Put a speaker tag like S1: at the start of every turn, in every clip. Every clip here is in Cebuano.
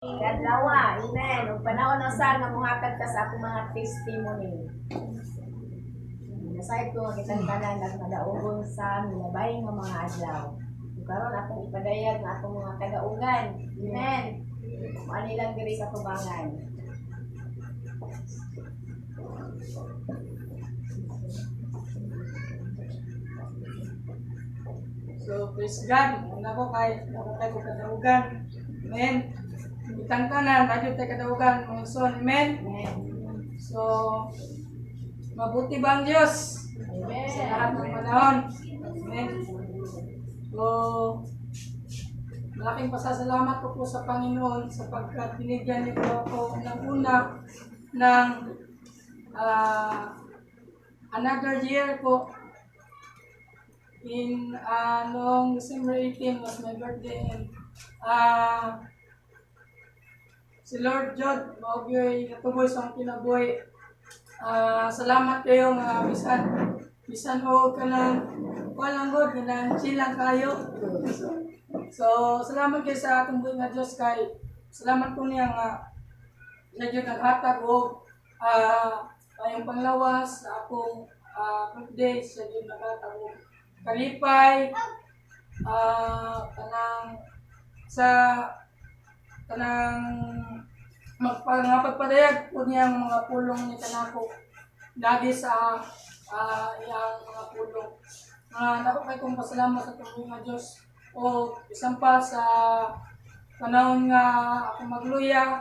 S1: Kadlawa, amen. Ug panahon na sa nga muhatag ta sa akong mga testimony. Nasayod ko nga kitang tanan nagmadaugon sa milabay nga mga adlaw. Ug karon akong ipadayag nga atong mga kadaugan. Amen. Maani lang diri sa tubangan.
S2: So, praise God. Una ko kay, ako kay ko kadaugan. Amen. Bitang tanan, radyo tayo kadaugan, mga son. Amen.
S1: Amen.
S2: So, mabuti ba ang Diyos
S1: Amen.
S2: sa lahat ng panahon? Amen. So, malaking pasasalamat ko po sa Panginoon sapagkat binigyan niyo po ako ng una ng another year po in noong December 18 was my birthday and si Lord God mao gyud natuboy sa akong kinabuhi. Salamat kayo nga bisan bisan og kanang walang god, kanang chill lang kayo. So salamat kayo sa atong buhi nga Dios kay salamat ko niya nga siya gyud naghatag og ayong panglawas sa akong birthday. Siya gyud naghatag og kalipay, kanang sa kanang nga pagpadayag po niya ang mga pulong ni kanako lagi sa iyang mga pulong. Dako kay kong pasalamat sa tuloy nga Dios o bisan pa sa panahon nga ako magluya,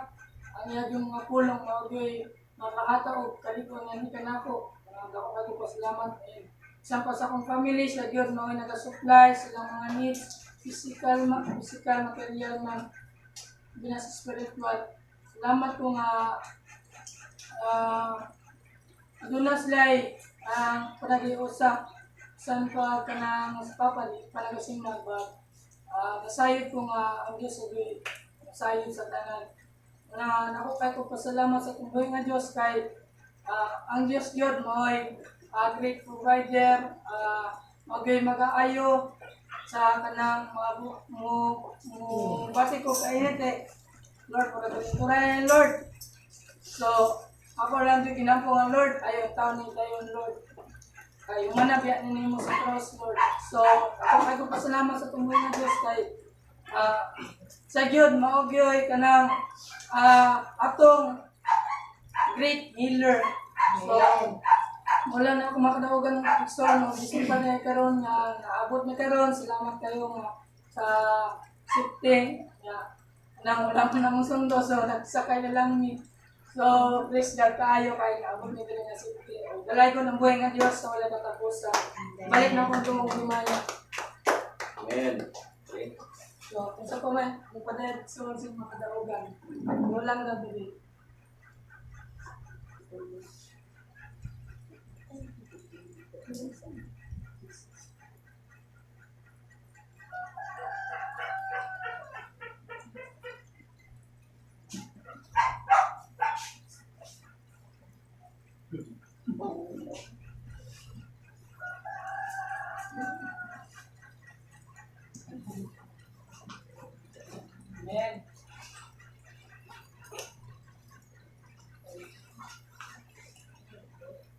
S2: ang iya yung mga pulong mao gyoy makahata og kalikon nga ni kanako. Dako kay kong pasalamat. And bisan pa sa akong family, siya gyud mao nagasupply silang mga needs, physical, physical, material man, binas spiritual. Salamat ko nga aduna sila ang panagiusa san pa kanang sa papa di pa nagasimba ba, nasayod ko nga ang Dios ug nasayod sa tanan na nako kay ko pasalamat sa tumboy nga Dios kay ang Dios gyud mao'y great provider, mao gyud magaayo sa kanang mga mo bati ko kainit eh. Lord, pagkaturay, Lord. So, ako lang yung ginampo nga Lord, ayo taon ni dayon Lord. Kay humana biya ni nimo sa cross, Lord. So, ako kay ko pasalamat sa tungod nga Dios kay sa gyud mao gyud kanang atong great healer. So, wala na ako makadaogan ng igsoon no bisan pa na karon nga naabot na karon. Salamat kayo nga sa safety nga nang wala ko namong sundo, so nagsakay na lang mi. So praise God kaayo kay naabot mi diri nga safety. O, dalay ko ng buhay nga Dios sa wala katapusan. Balik na akong tungog himaya.
S3: Amen. Okay.
S2: So kung sa pa man mo padayag sa mga makadaogan, walang gabi. Amen.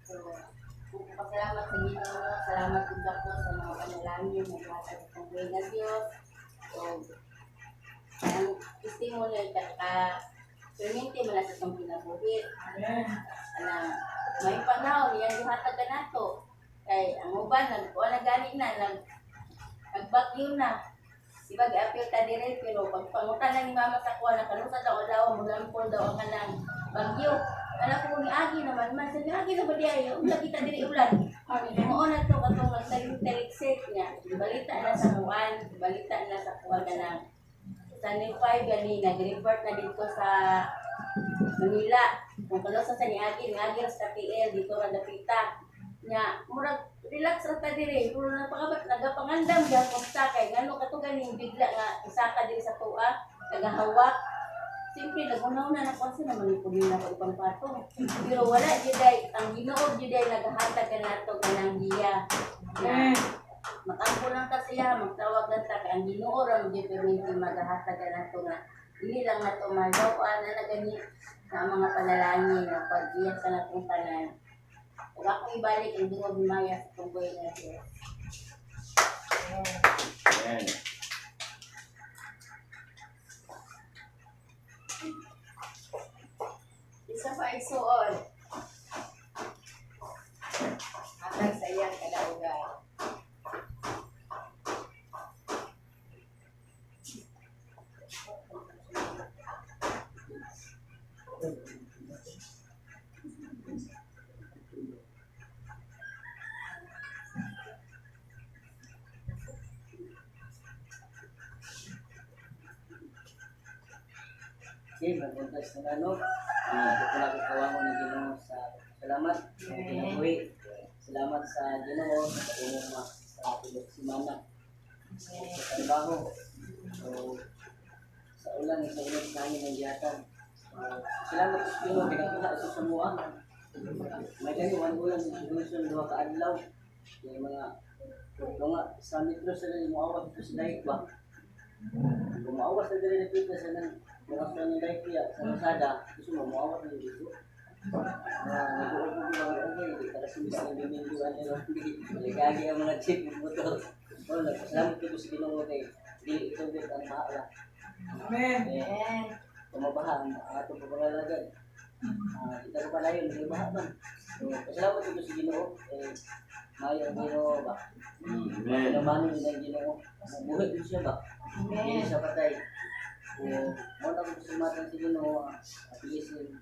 S4: So, pasalamat sa Ginoo, salamat ug dako sa mga panalangin nga gihatag sa buhay nga Dios. So, ang testimony ka ka perminti man na sa itong kinabuhi.
S2: Amen.
S4: Ana, may panahon iyang gihatag ka nato. Kay ang uban nagkuha na gani na nagbagyo na. Di ba giapil ta dire pero pag pangutan na ni mama sa kuha nakalusa daw daw mulampol daw ang kanang bagyo. Alam ko ni agi naman man sa agi na ba di ay ulan kita diri ulan.
S2: Amen.
S4: Mao na to katong nagtalik-taliksik niya. Balita na sa kuan, balita na sa kuan kanang Channel 5 gani nag-report na dito sa Manila. Kung kano sa niagi, niagi ra sa TL dito ra dapita. Nya murag relax ra ta diri, pero napakabat nagapangandam gyapon ta kay ngano kato ganing bigla nga isa ka diri sa tuwa, nagahawak. Siyempre, nagunaw na na sa naman yung pugin na ko ipang patong. Pero wala gyud ay, ang Ginoo gyud ay nagahatag kanato kanang giya. Na
S2: Amen.
S4: matampo lang ta siya, magtawag lang ta kay ang Ginoo ra gyud perminti magahatag kanato nga Dili lang nato mabaw-an na gani na ang mga panalangin na pag-iya sa natong tanan. Ug akong ibalik ang dungog himaya sa tunggoy nga Diyos.
S3: Amen.
S1: Isa pa igsuon. Hatag sa iyang kadaugan.
S5: Okay, magbuntag sa ano. Dako na kawangon ng Ginoo sa salamat sa kinabuhi. Salamat sa Ginoo sa pagungma sa tulok semana sa trabaho. So, sa ulan sa hangin ng gihatag. So, salamat sa Ginoo kay nakita sa samoa. May gani one ulan sa solution duha ka adlaw. Yung mga mga sa metro sa moawat ko sa dayik ba. Kung maawas na dili nakita sa nang mga sa nang dayik niya sa kalsada, gusto mo moawat na dito. Ah, nag-uog ko mga okay, di para sumis ng Domingo ano, maligagi ang mga jeep ng motor. Oh, nagpasalamat ko sa Ginoo kay dili itugot ang bahala.
S2: Amen.
S5: Eh,
S1: Amen.
S5: tumabaha ang atong pagpangalagan. Ah, kita ko pala yun, may baha man. So, pasalamat ko sa Ginoo eh maayo ang Ginoo ba.
S3: Amen.
S5: Pinamano nila ang Ginoo. Buhay din siya ba? Hindi siya patay. So, mo na ko pasalamatan sa Ginoo, blessing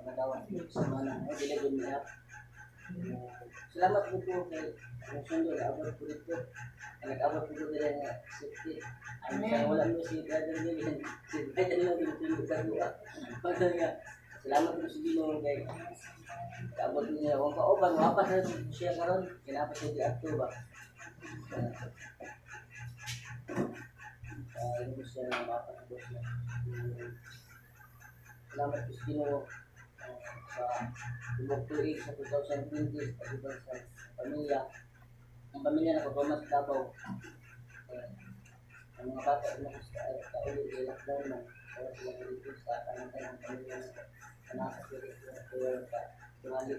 S5: pagadawan sa mana. No, dili gud niya. So, salamat po po kay ang sundo abot po dito. Ang nag-abot po dito nga safety. Ang sa wala mo si Brother Lilian, si Brother Lilian dito sa duwa. Pagka nga, salamat po sa Ginoo kay kaabot niya akong kauban, wapas na siya karon, kinapa siya di ba. Ano siya na mapatubos siya. Salamat po sa Ginoo sa tubog tuig sa 2020 pag sa pamilya. Ang pamilya na pagpamat Davao. Ang mga bata na sa kauli di lockdown man. Wala sila dito sa kanang-kanang pamilya na anak sa kuya ka tungali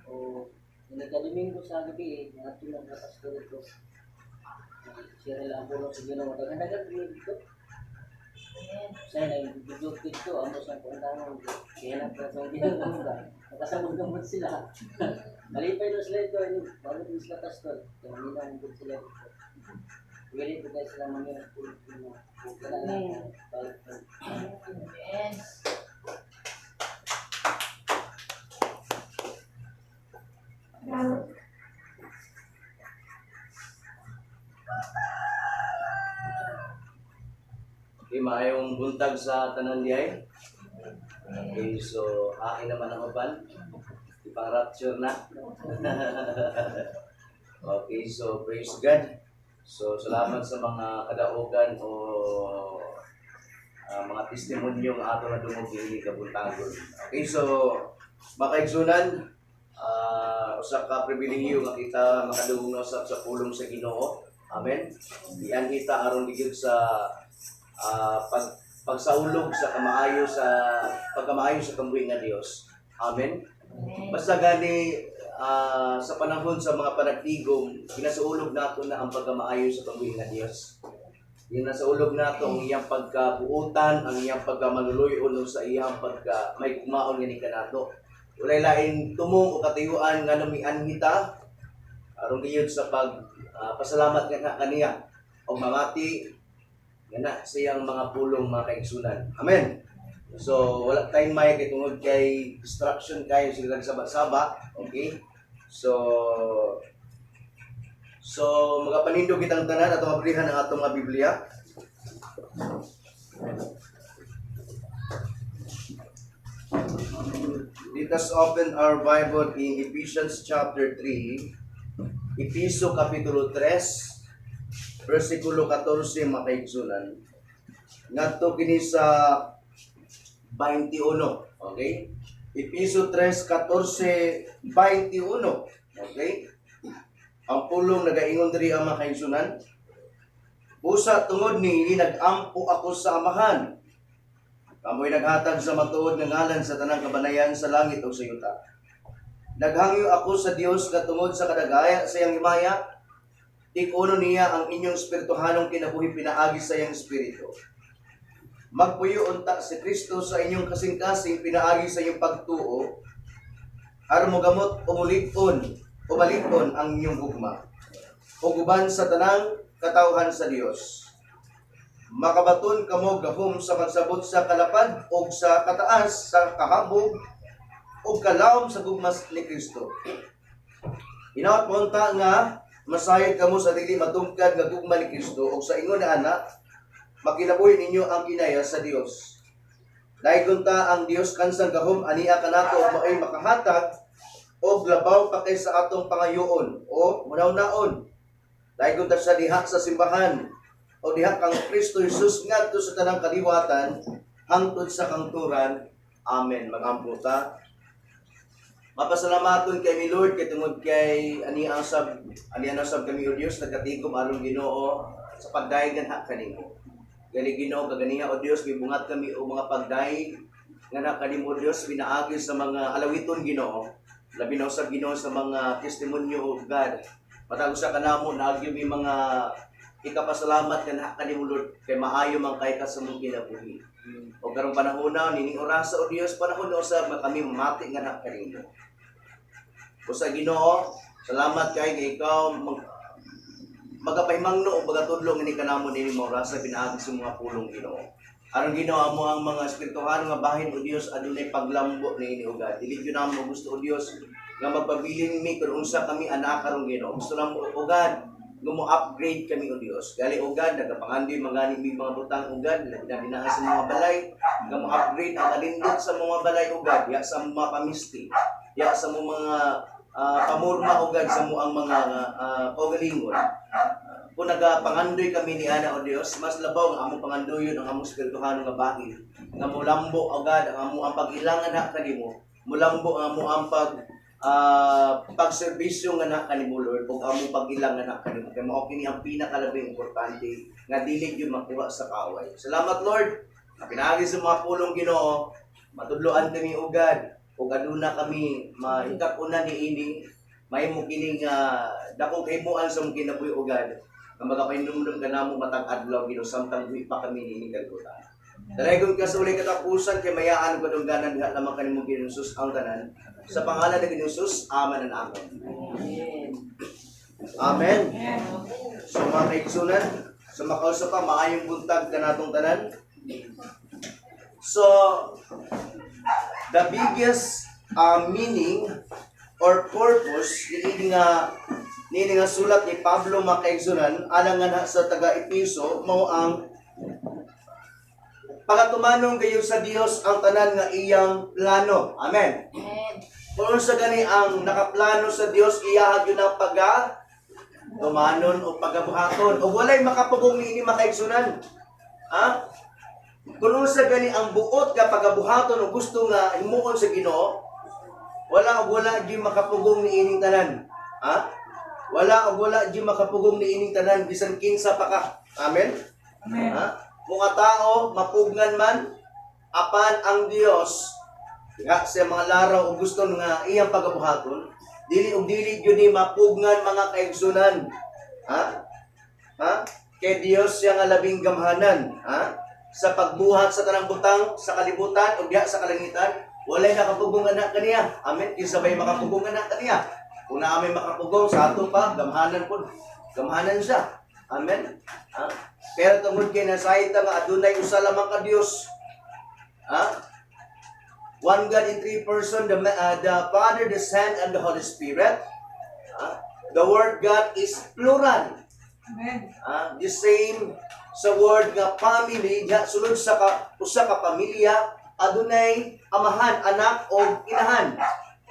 S5: o nagka-Domingo sa gabi eh, mga tulong na pastor ito. Siya nila ang pulong sa Ginoo. Daghan-daghan ko dito. Siya na yung duduk dito, amo siyang puntahan. Kaya na pa sa Ginoo ba? Nakasamod-gamot sila. Malipay na sila ito, ano, bago din sila pastor. Kaya minang good sila dito. Pwede po tayo sila mamaya ng pulong sa Ginoo. Huwag ka na lang. Balik po.
S1: Amen.
S3: Okay, maayong buntag sa tanan diay. Okay, so akin naman ang uban. Ipang-rapture na. Okay, so praise God. So salamat sa mga kadaugan o mga testimonyo nga ato na dungog dinhi kabuntagon. Okay, so makaigsunan, usa ka pribilehiyo nga kita makadungog na usab sa pulong sa Ginoo. Amen. Diyan kita aron gid sa pagsaulog sa kamaayo sa pagkamaayo sa kambuhi nga Dios. Amen. Basta gani sa panahon sa mga panagtigom, ginasaulog nato na ang pagkamaayo sa kambuhi nga Dios. Ginasaulog nato ang iyang pagkabuutan, ang iyang pagkamaluluyon o sa iyang pagka may kumaon nga ni kanato. Walay lain tumong o katayuan nga namian kita aron gayud sa pag pasalamat nga kaniya o mamati nga na sa iyang mga pulong mga kaigsunan. Amen. So wala tayong may kay tungod kay distraction kayo sila nagsaba-saba, okay? So magapanindog kitang tanan atong abrihan ang atong mga Biblia. Let us open our Bible in Ephesians chapter 3. Episo Kapitulo 3, versikulo 14 mga kaigsunan. Ngadto kini sa 21, okay? Episo 3, 14, 21, okay? Ang pulong nagaingon diri ang mga kaigsunan. Busa tungod niini nag-ampo ako sa Amahan. Kamoy naghatag sa matuod nga ngalan sa tanang kabanayan sa langit o sa yuta. Naghangyo ako sa Dios nga tungod sa kadagaya sa iyang himaya, tig-uno niya ang inyong espirituhanong kinabuhi pinaagi sa iyang espiritu. Magpuyo unta si Kristo sa inyong kasing-kasing pinaagi sa inyong pagtuo, aron mogamot o mulig-on o malig-on ang inyong gugma ug uban sa tanang katawhan sa Dios. Makabaton kamo gahom sa pagsabot sa kalapad o sa kataas, sa kahabog o kalawom sa gugma ni Kristo. Hinaot mo unta nga masayod kamo sa dili matungkad nga gugma ni Kristo ug sa ingon na ana makinabuhi ninyo ang kinaya sa Dios. Daygon ta ang Dios kansang gahom ania kanato ug maoy makahatag og labaw pa kaysa atong pangayoon o hunahunaon. Daygon ta sa diha sa simbahan o diha kang Kristo Jesus ngadto sa tanang kaliwatan hangtod sa kangturan. Amen. Magampo ta. Mapasalamaton kay mi, Lord, kay tungod kay ani ang sab kami, O Dios, nagkatigom aron, Ginoo, sa pagdayeg ha kanimo. Gani, Ginoo, kaganiha, O Dios, gibungat kami og mga pagdayeg nga na kanimo, O Dios, pinaagi sa mga alawiton, Ginoo. Labi na usab, Ginoo, sa mga testimonyo of God. Matag usa kanamo naagyo mi mga ikapasalamat nga na kanimo, Lord, kay maayo man kay ka sa mong kinabuhi. O karong panahon na nining orasa, O Dios, panahon na usab nga kami mamati nga na kanimo. O sa Ginoo, salamat kay nga ikaw magapahimangno o magatudlo ngini kanamo nining orasa pinaagi sa mga pulong, Ginoo. Aron, Ginoo, amo ang mga espirituhan nga bahin, O Dios, adunay paglambo niini, O God. Dili gyud namo gusto, O Dios, nga magpabilin mi kun unsa kami anaa karon, Ginoo. Gusto namo, O God, nga mo upgrade kami, O Dios. Gali, O God, nagapangandoy mangani mi mga butang, O God, labi na dinaa sa mga balay, nga mo upgrade ang kalindot sa mga balay, O God, ya sa mga pamisti, ya sa mga pamurma, O God, sa mo ang mga kaugalingon. Kung nagapangandoy kami ni ana, O Dios, mas labaw nga among pangandoyon ang among espirituhano nga bahin. Nga mulambo agad ang amo ang pag-ilangan na kanimo, mulambo ang amo ang pagserbisyo nga na kanimo, Lord, ug among pag-ilang nga na kanimo. Kay mao kini ang pinakalabing importante nga dili gyud makuha sa kaaway. Salamat, Lord. Pinaagi sa mga pulong, Ginoo, matudloan kami ugad ug aduna kami mahikat-unan niini, mahimo kining dakong kahimuan sa mong kinabuhi ugad nga magapahinumdum ka namo matag adlaw, Ginoo, samtang buhi pa kami niining kalibutan. Dalaygon ka sa walay katapusan kay mayaan ko dungganan diha lamang kanimo, Ginoong Jesus, ang tanan. Sa pangalan ng Ginoong Jesus, Amen and Amen.
S5: Amen.
S3: Amen. So mga kaigsunan, sa makausa pa, maayong buntag kanatong tanan. So, the biggest meaning or purpose niini nga sulat ni Pablo, mga kaigsunan, alang nga na sa taga Epeso, mao ang pagatumanon kayo sa Dios ang tanan nga iyang plano. Amen.
S1: Amen.
S3: Kung unsa gani ang nakaplano sa Dios, iya gyud ang paga tumanon o pagabuhaton. O walay makapugong niini, mga kaigsunan. Ha? Kung unsa gani ang buot nga pagabuhaton o gusto nga himuon sa Ginoo, wala og wala gyud makapugong niining tanan. Ha? Wala og wala gyud makapugong niining tanan bisan kinsa pa ka. Amen.
S2: Amen.
S3: Ha? Mga tao mapugnan man, apan ang Dios nga sa mga laraw o gusto nga iyang pagabuhaton, dili og dili gyud ni mapugnan, mga kaigsunan. Ha? Ha? Kay Dios siya nga labing gamhanan, ha? Sa pagbuhat sa tanang butang sa kalibutan o diha sa kalangitan, walay nakapugong anak kaniya. Amen. Kinsa bay makapugong anak kaniya? Kung naa may makapugong sa ato pa, gamhanan po. Gamhanan siya. Amen. Ha? Pero tungod kay nasayod ta nga adunay usa lamang ka Dios. Ha? One God in three person, the Father, the Son, and the Holy Spirit. Ha? The word God is plural.
S2: Amen.
S3: Ah, the same sa word nga family, diha sulod sa ka, usa ka pamilya, adunay amahan, anak o inahan.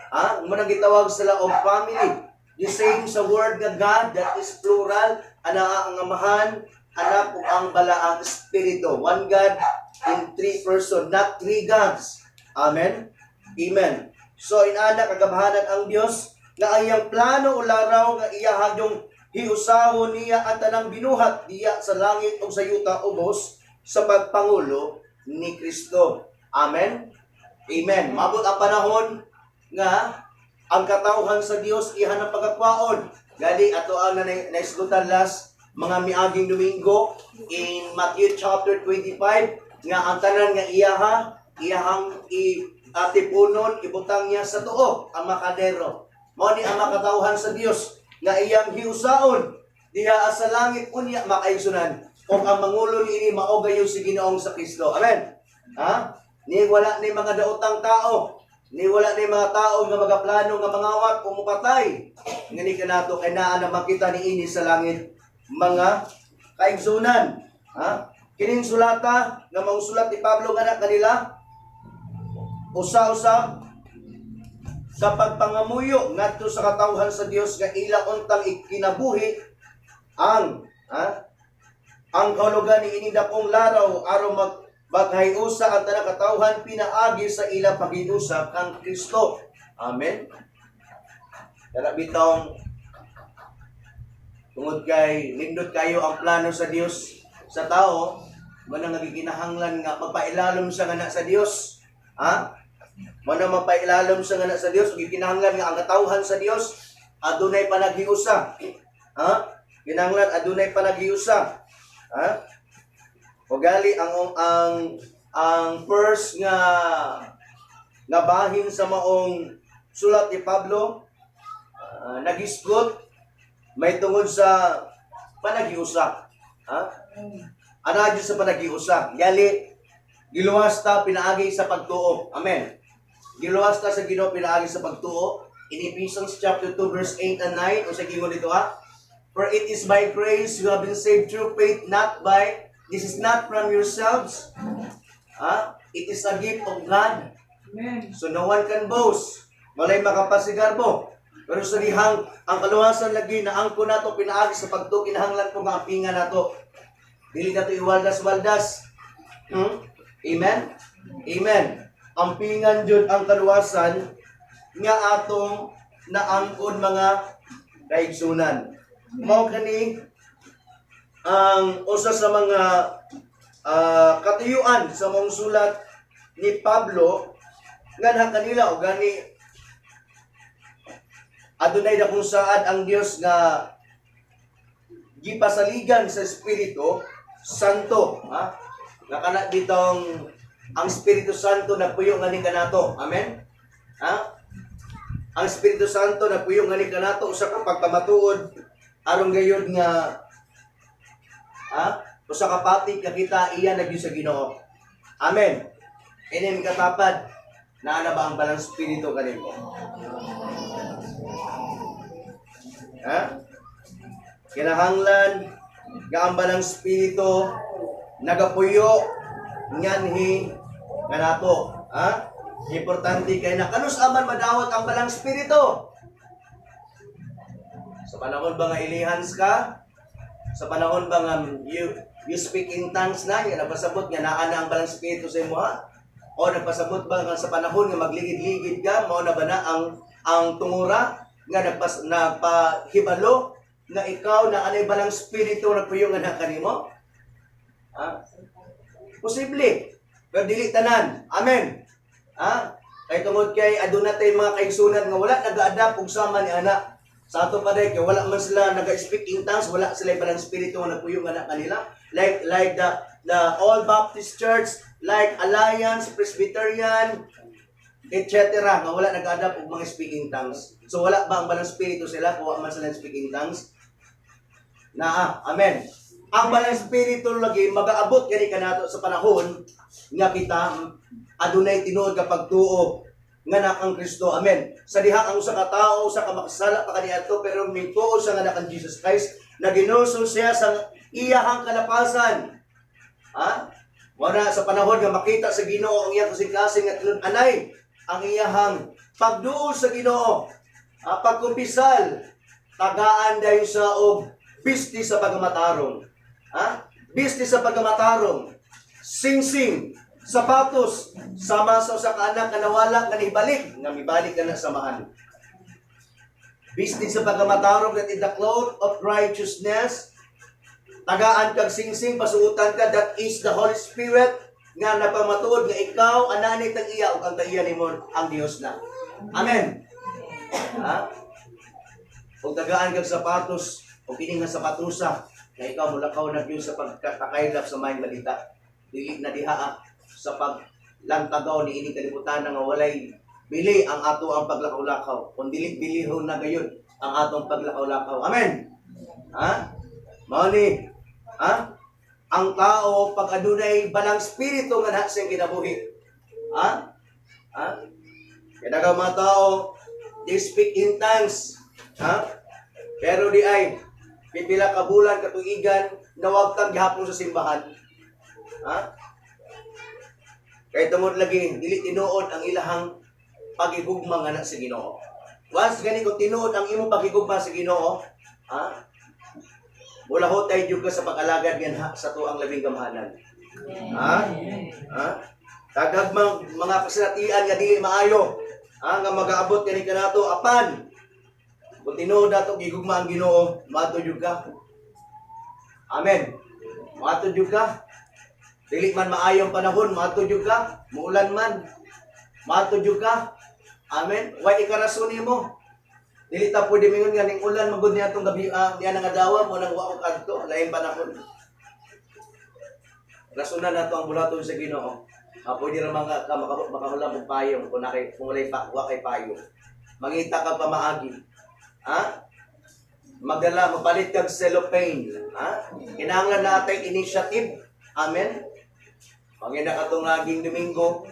S3: Ah, mo nang gitawag sila og family. The same sa word nga God, that is plural, anaa ang amahan, anak ug ang balaang espiritu. One God in three person, not three gods. Amen. Amen. So inana kagamhanan ang Dios nga ang iyang plano o laraw nga iya hagyong Hiusahon niya ang tanang binuhat diya sa langit o sa yuta ubos sa pagpangulo ni Kristo. Amen. Amen. Mabot ang panahon nga ang katawhan sa Dios iha ng pagkakwaon. Gali ato ang naisgutan last mga miaging Domingo in Matthew chapter 25 nga ang tanan nga iyaha iyahang i atipunon ibutang niya sa tuo ang makadero. Mao ni ang makatawhan sa Dios nga iyang hiusaon diha sa langit unya makaigsunan ug ang mangulo niini mao gayon si Ginoong sa Kristo. Amen. Ha? Ni wala ni mga daotang tao, ni wala ni mga tao nga magaplano nga mangawat o mupatay. Ngani kanato kay naa na makita niini sa langit, mga kaigsunan. Ha? Kining sulata nga maong sulat ni Pablo nga na kanila usa-usa sa pagpangamuyo ngadto sa katawhan sa Dios nga ila untang ikinabuhi ang, ha, ang kahulugan ni ini dakong laraw aron maghiusa ang tanang katawhan pinaagi sa ila paghiusa kang Kristo. Amen. Tara bitong tungod kay nindot kayo ang plano sa Dios sa tao, manang nagikinahanglan nga magpailalom sa nga sa Dios. Ha? Manang magpailalom sa nga sa Dios, gikinahanglan nga ang katawhan sa Dios adunay panaghiusa. Ha? Kinahanglan adunay panaghiusa. Ha? O gali ang first nga nga bahin sa maong sulat ni Pablo nagisgot may tungod sa panaghiusa. Ha? Ana sa panaghiusa. Gali giluwas ta pinaagi sa pagtuo. Amen. Giluwas ta sa Ginoo pinaagi sa pagtuo. In Ephesians chapter 2 verse 8 and 9, unsa gingon dito, ha? For it is by grace you have been saved through faith, not by, this is not from yourselves. Ha? It is a gift of God.
S2: Amen.
S3: So no one can boast. Walay makapasigarbo. Pero sa dihang ang kaluwasan lagi na angko nato pinaagi sa pagtuo, kinahanglan po nga ampingan nato. Dili nato iwaldas-waldas. Amen. Amen. Ampingan jud ang kaluwasan nga atong naangkon, mga kaigsunan. Mao kani ang usa sa mga katuyuan sa mong sulat ni Pablo nganha kanila. O gani adunay dakong saad ang Dios nga gipasaligan sa Espiritu Santo, ha, nga kana ditong ang Espiritu Santo nagpuyo ngani kanato. Amen, ha. Ang Espiritu Santo nagpuyo ngani kanato, usa ka pagpamatuod aron gayud nga, ha, usa ka patig kakita iya na gyud sa Ginoo. Amen. Ini katapad, naa na ba ang Balang Espiritu kanimo? Ha? Kinahanglan nga ang Balang Espiritu nagapuyo nganhi kanato. Ha? Importante kay na kanus aman madawat ang Balang Espiritu? Sa panahon ba nga ilihans ka? Sa panahon ba nga you speak in tongues na, nga napasabot nga naa na ang Balang Espiritu sa imo, ha? O nagpasabot ba nga sa panahon nga magligid-ligid ka, mao na ba na ang tungura nga nagpahibalo nga ikaw na anay Balang Espiritu nagpuyo nga na kanimo? Ha? Posible. Pero dili tanan. Amen. Ha? Kay tungod kay aduna tay mga kaigsunan nga wala nag-adapt og sama ni ana. Sa ato pa kay wala man sila naga-speak in tongues, wala sila Balang Espiritu nga nagpuyo nga na kanila. Like the All Baptist Church, like Alliance, Presbyterian, etc. nga wala nag-adapt og mga speaking tongues. So wala ba ang Balang Espiritu sila kung wala man sila speaking tongues? Naa, amen. Ang Balang Espiritu lagi magaabot gani kanato sa panahon nga kita adunay tinuod nga pagtuo nga na kang Kristo. Amen. Sa diha ang usa ka tawo, usa ka makasala pa kaniadto, pero mituo siya nga na kang Jesus Christ, na ginusol siya sa iyahang kalapasan. Ha? Wala sa panahon nga makita sa Ginoo ang iyang kasing-kasing nga tinud-anay ang iyahang pagduol sa Ginoo. Ah, pagkumpisal, tagaan dayon sa og bisti sa pagkamatarong. Ha? Bisti sa pagkamatarong. Singsing, sapatos, sama sa usa ka anak nga nawala nga nibalik, nga mibalik ka na samahan. Bistig sa pagkamatarong, that is the cloth of righteousness. Tagaan kag singsing, pasuotan ka, that is the Holy Spirit, nga napamatuod nga ikaw, anani tag iya, ug ang tag-iya nimo ang Dios na. Amen. Ha? Ug tagaan kag sapatos, o kini nga sapatusa, na ikaw mulakaw na gyud sa pagkakaylap sa maayong balita. Dili na diha sa paglantagaw ni ini kalibutan nga walay bili ang ato ang paglakaw-lakaw. Kung dili bilihon na gayud ang atong paglakaw-lakaw. Amen. Ha? Mao ni, ha? Ang tao pag adunay balang spirito nga na siyang kinabuhi. Ha? Ha? Kaya daghang mga tao, they speak in tongues. Ha? Pero di ay pipila ka bulan, katuigan, nawagtang gihapon sa simbahan. Ha? Kay tungod lagi dili tinuod ang ilahang pagigugma nga na sa Ginoo. Once gani kung tinuod ang imong pagigugma sa Ginoo, ha? Mulahutay jud ka sa pag-alagad ganha sa tuang labing gamhanan. Ha? Ha? Daghang mga kasinatian nga dili maayo, ha, nga magaabot kani kanato, apan kung tinuod nato gigugma ang Ginoo, moadto jud ka. Amen. Moadto jud ka. Dili man maayong panahon, moadto jud ka. Muulan man, moadto jud ka. Amen. Way ikarason nimo. Dili ta pwede mingon nga ning ulan magud niya atong gabi niya nga adlaw mo nang wa ko kadto, laing panahon. Rasunan nato ang bulaton sa Ginoo. Pwede ra mga ka makahulam og payong kung nakay kung walay pa wa kay payong. Mangita ka pamaagi. Ha? Magdala, mapalit kag cellophane. Ha? Kinahanglan natay initiative. Amen. Pangina katong laging Domingo,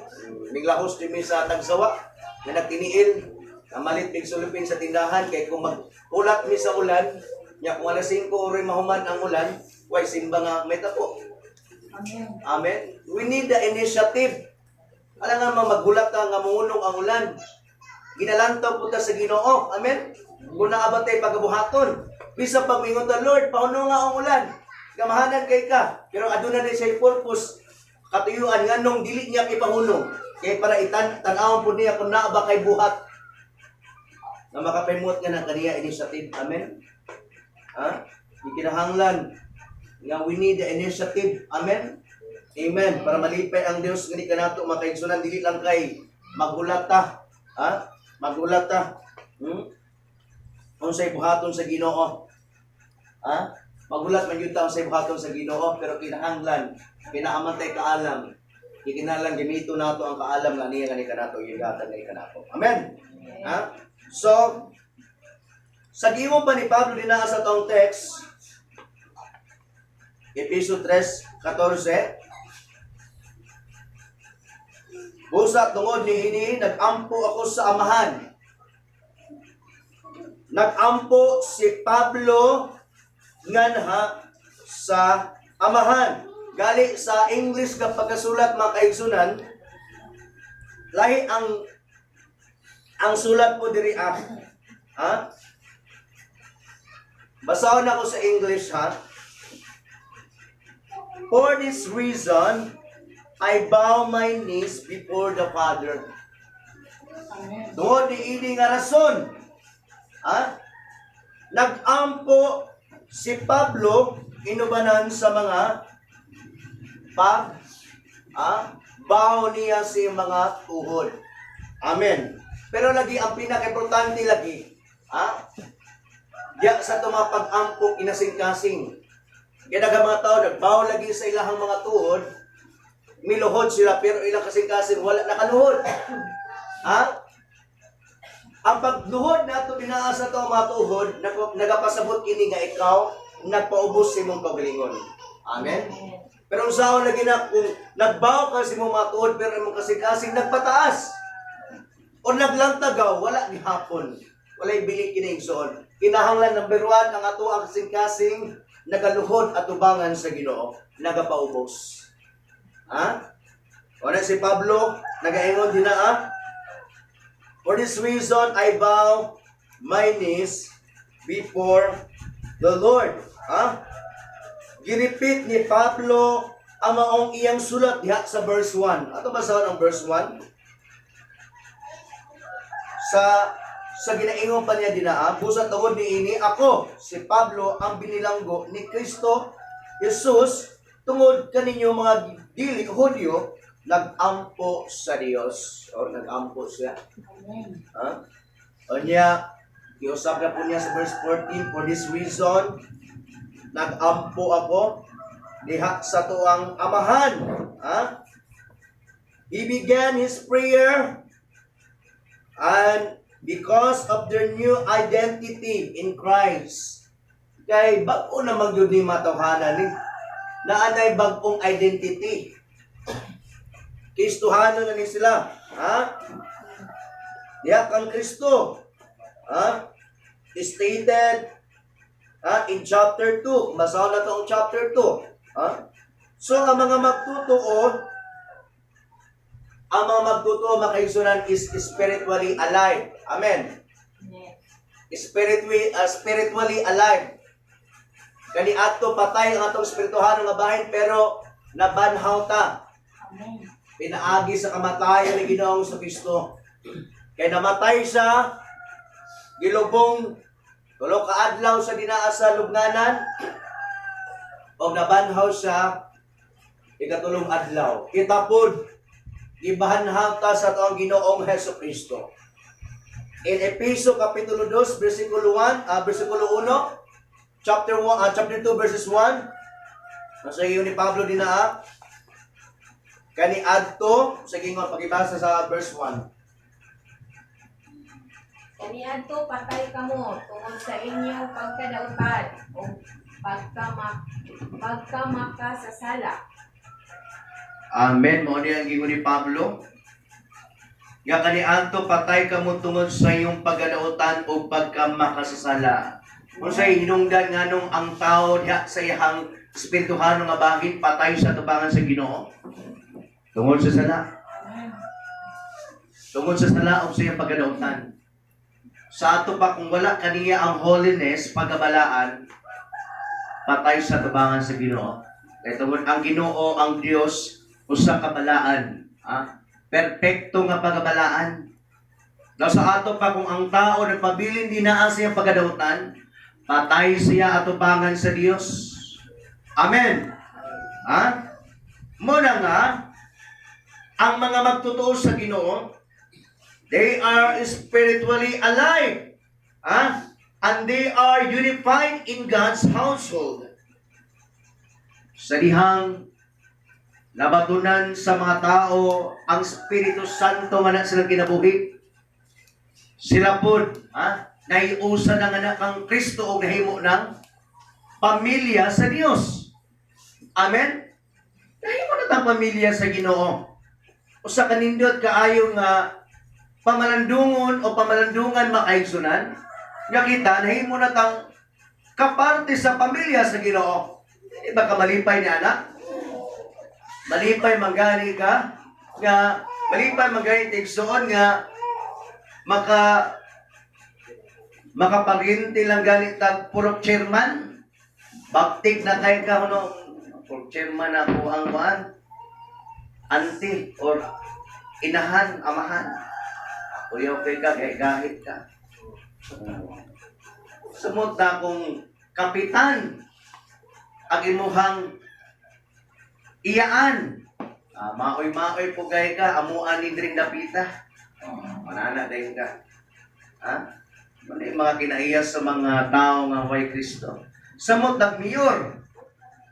S3: miglahos din mi sa tagsawa nga nagtiniil, namalit mig cellophane sa tindahan kay kung maghulat mi sa ulan, nya kung alas 5 oray mahuman ang ulan, way simba nga may tapo.
S2: Amen.
S3: Amen. We need the initiative. Alam nga mga maghulat ka nga muunong ang ulan. Ginalantaw po ta sa Ginoo. Amen. Kung naabatay pagabuhaton. Bisa pag mingon ta, "Lord, pauno nga ang ulan." Gamahanan kay ka. Pero aduna na siya purpose katuyuan nga nung dili niya ipahunong. Kay para itan tan-awon po niya kung naa ba kay buhat na makapaimot nga ng kaniya initiative. Amen. Ha? Di kinahanglan nga we need the initiative. Amen. Amen. Para malipay ang Dios ngani kanato, mga kaigsunan, dili lang kay magulat ta. Ha? Magulat ta. Unsay buhaton sa Ginoo? Ha? Magulat man gyud ta unsay buhaton sa Ginoo, pero kinahanglan kinaamantay kaalam. Kinahanglan gamiton nato ang kaalam nga niya ngani kanato gihatag ngani kanato. Amen. Ha? So, sa giimo pa ni Pablo dinaa sa tong text, Episo 3:14, "Busa tungod ni ini nagampo ako sa Amahan." Nagampo si Pablo nganha sa Amahan. Gali sa English nga pagkasulat, mga kaigsunan, lahi ang sulat po diri ah. Ha? Basahon ako sa English, ha. "For this reason, I bow my knees before the Father."
S2: Amen.
S3: Tungod ni ini nga rason, ha? Nagampo si Pablo inubanan sa mga pag bow niya sa mga tuhod. Amen. Pero lagi ang pinaka-importante lagi, ha? Diya sa itong mga pag-ampo inasing-kasing. Kaya daghang mga tao nagbow lagi sa ilahang mga tuhod, miluhod sila pero ilang kasing-kasing wala nakaluhod. Ha? Ang pagluhod nato dinaa sa to mga tuhod, nagapasabot kini nga ikaw nagpaubos sa imong kaugalingon. Amen. Pero ang saon lagi na kung nagbow ka sa imong mga tuhod pero imong kasing-kasing nagpataas o naglantagaw, wala gihapon. Walay bili kini, igsoon. Kinahanglan, number one, ang ato ang kasing-kasing nagaluhod at tubangan sa Ginoo, nagapaubos. Ha? Wala si Pablo, nagaingon din na ah. "For this reason, I bow my knees before the Lord." Ha? Girepeat ni Pablo ang maong iyang sulat diha sa verse 1. Ato basahon ang verse 1. Sa Sa ginaingon pa niya dinaa, busa tungod niini ako, si Pablo, ang binilanggo ni Kristo Jesus tungod kaninyo mga dili Hudyo, nagampo sa Dios. O nagampo siya.
S2: Amen.
S3: Ha? O niya, giusap na po niya sa verse 14, "For this reason, nagampo ako diha sa tuang amahan." Ha? He began his prayer and because of their new identity in Christ. Kay bag-o na magyud ni matawhana ni naanay bag-ong identity. Kristohano na ni sila. Ha? Diha kang Kristo. Ha? Stated, ha, in chapter 2. Basahon na to ang chapter 2. Ha? So ang mga magtotoo, makaigsunan, is spiritually alive. Amen.
S1: Amen.
S3: Spiritually alive. Kani ato patay ang atong espirituhano nga bahin pero nabanhaw ta.
S2: Amen.
S3: Pinaagi sa kamatayan ni Ginoong sa Kristo. Kay namatay siya, gilubong 3 ka adlaw sa dinaa sa lubnganan, o nabanhaw siya ikatulong adlaw. Kita pod, gibanhaw ta sa atong Ginoong Heso Kristo. In Epeso Kapitulo 2, versikulo 1, versikulo 1, chapter 1, chapter 2, verses 1, nasa iyo ni Pablo dinaa, kani adto sa gingon pagibasa sa verse 1.
S1: Kaniadto patay kamo tungod sa inyong pagkadautan o pagkamakasasala.
S3: Amen. Mao ni ang gingon ni Pablo. Nga kaniadto patay kamo tungod sa iyong pagkadautan o pagkamakasasala. Unsay hinungdan nganong ang tao diha sa iyang espirituhano nga bahin patay sa tubangan sa Ginoo? Tungod sa sala.
S2: Amen.
S3: Tungod sa sala o sa iyang pagkadautan. Sa ato pa kung wala kaniya ang holiness, pagkabalaan, patay sa tubangan sa Ginoo. Kay tungod ang Ginoo ang Dios usa ka balaan, ha? Perpekto nga pagkabalaan. Daw sa ato pa kung ang tao nagpabilin dinaa sa iyang pagkadautan, patay siya atubangan sa Dios. Amen. Ha? Muna nga ang mga magtotoo sa Ginoo, they are spiritually alive. Ha? And they are unified in God's household. Sa dihang nabatunan sa mga tao ang Espiritu Santo nga na silang kinabuhi, sila pod, ha, naiusa na nga na kang Kristo o nahimo ng pamilya sa Dios. Amen? Nahimo na tang pamilya sa Ginoo. Usa ka nindot kaayo nga pamalandungon o pamalandungan, makaigsunan, nga kita nahimo na tang kaparte sa pamilya sa Ginoo. Di ba ka malipay ni anak? Malipay manggani ka nga malipay manggani tigsuon nga makaparinti lang gani tag purok chairman. Baktik na kay ka no, purok chairman ako ang kuan auntie or inahan, amahan. Kuyaw kay ka, kay gahit ka. Sumot na kung kapitan ang imuhang iyaan. Ah, maoy-maoy po gay ka, amuan ni dring dapita. Oh, manana dayon ka. Ha? Mali mga kinaiya sa mga tao nga way Kristo. Samot nag mayor.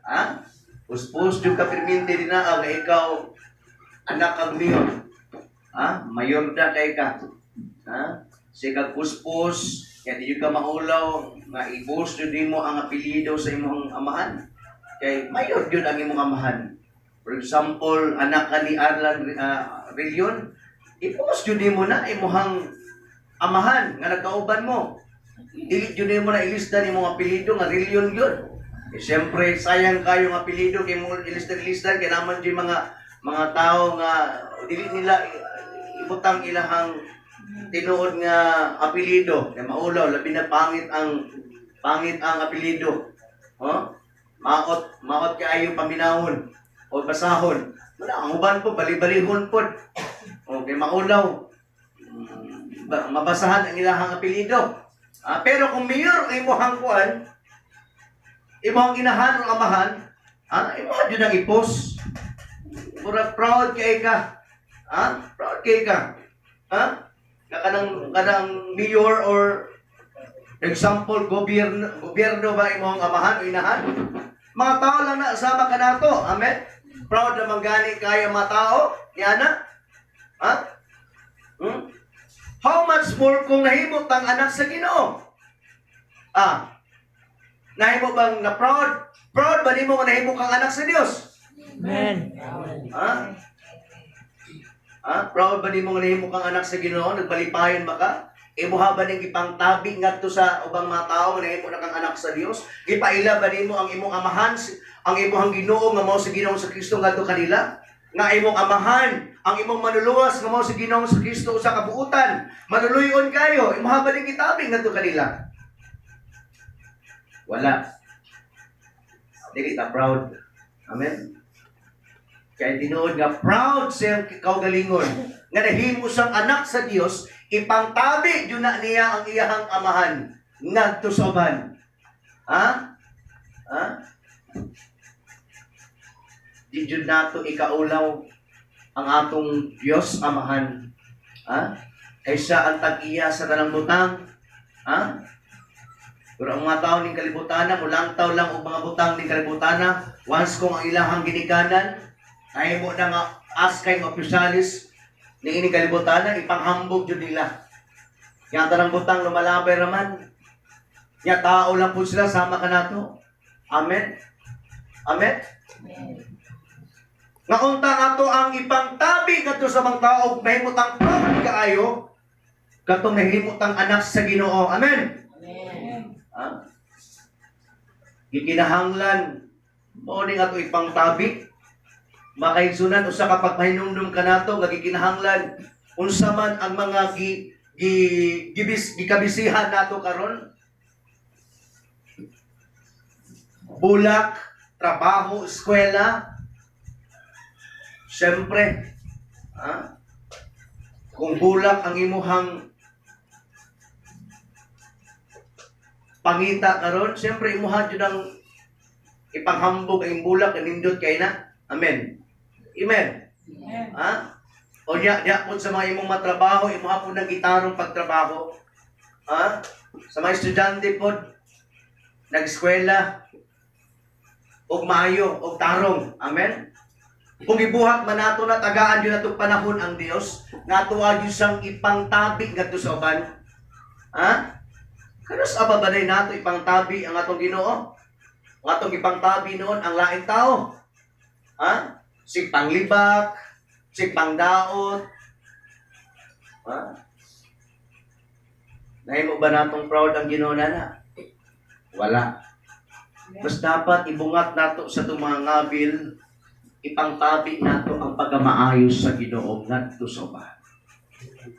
S3: Ha? Puspos jud ka pirminti din na nga ikaw anak kag mayor. Ha? Mayor da kay ka. Ha? Sige puspos, kaya di jud ka maulaw nga ibus jud nimo ang apelyido sa imong amahan. Kay mayor jud ang imong amahan. For example, anak ka ni Arlan Relion, ipos jud nimo na imuhang amahan nga nagkauban mo. Dili jud nimo na ilista nimong apelyido nga Relion gyud. Eh, siyempre, sayang kayo ng apelyido kay mo ilista-ilista kay naman jud mga tao nga dili nila ibutang ilahang tinuod nga apelyido kay maulaw, labi na pangit ang apelyido. Oh? Maot maot kaayo paminawon o basahon. Wala ang uban po bali-balihon pod. Okay, maulaw. Mabasahan ang ilahang apelyido. Ah, pero kung mayor ang imuhang kuan, imuhang inahan o amahan, imuha jud ang ipos. Murag proud kay ka. Ha? Proud kay ka. Ha? Na kanang mayor or example gobyerno gobyerno ba imong amahan o inahan? Mga tao lang na sama ka nato. Amen. Proud naman gani kayo mga tao ni ana. Ha? How much more kung nahimo tang anak sa Ginoo? Ah. Nahimo bang na proud? Proud ba nimo nga nahimo kang anak sa Dios?
S2: Amen.
S3: Ha? Ha? Proud ba nimo nga nahimo kang anak sa Ginoo? Nagbalipayon ba ka? Imuha ba ning ipangtabi ngadto sa ubang mga tao nga nahimo na kang anak sa Dios? Gipaila ba nimo ang imong amahan, ang imong Ginoo nga mao si Ginoong sa Kristo ngadto kanila? Nga imong amahan, ang imong manluluwas nga mao si Ginoong sa Kristo usa ka buutan, maluluyon kayo, imuha ba ning gitabi ngadto kanila? Wala. Dili ta proud. Amen. Kaya tinuod nga proud siyang kaugalingon nga nahimo siyang anak sa Dios, ipangtabi jud na niya ang iyahang amahan ngadto sa uban. Ha? Ha? Di jud nato ikaulaw ang atong Dios Amahan. Ha? Kaysa ang tag-iya sa tanang butang. Ha? Pero ang mga tao ning kalibutan, mulangtaw lang og mga butang ning kalibutan, once kung ang ilahang ginikanan, nahimo na nga as kay opisyalis ni ining kalibutan, ipanghambog jud nila. Nya tanang butang lumalabay raman. Nya tao lang po sila sama ka nato. Amen. Amen. Nga unta ato ang ipangtabi ngadto sa mga tao mahimutang proud kaayo katong nahimutang anak sa Ginoo. Amen.
S1: Amen.
S3: Ha? Gikinahanglan mao ning ato ipangtabi. Makaigsunan usa ka pagpahinumdum kanato nga gikinahanglan unsa man ang mga gi, gi, gibis, gikabisihan nato karon, bulak, trabaho, eskwela. Siyempre, ha? Kung bulak ang imuhang pangita karon, siyempre imuha jud ang ipanghambog ang bulak, nindot kay na. Amen. Amen.
S2: Amen.
S3: Ha? O nya, nya po sa mga imong matrabaho, imuha po ng gitarong pagtrabaho. Ha? Sa mga estudyante po, nag-eskwela, og maayo, og tarong. Amen? Kung ibuhat man nato na tagaan yun atong panahon ang Dios, nga ato gyud siyang ipangtabi ngadto sa uban. Ha? Kanus aba ba day nato ipangtabi ang atong Ginoo? Ang atong ipangtabi noon ang laing tao. Ha? Si panglibak, si pangdaot. Ha? Nahimo ba natong proud ang Ginoo na? Wala. Mas dapat ibungat nato sa itong mga ngabil, ipangtabi nato ang pagkamaayos sa Ginoo ngadto sa uban.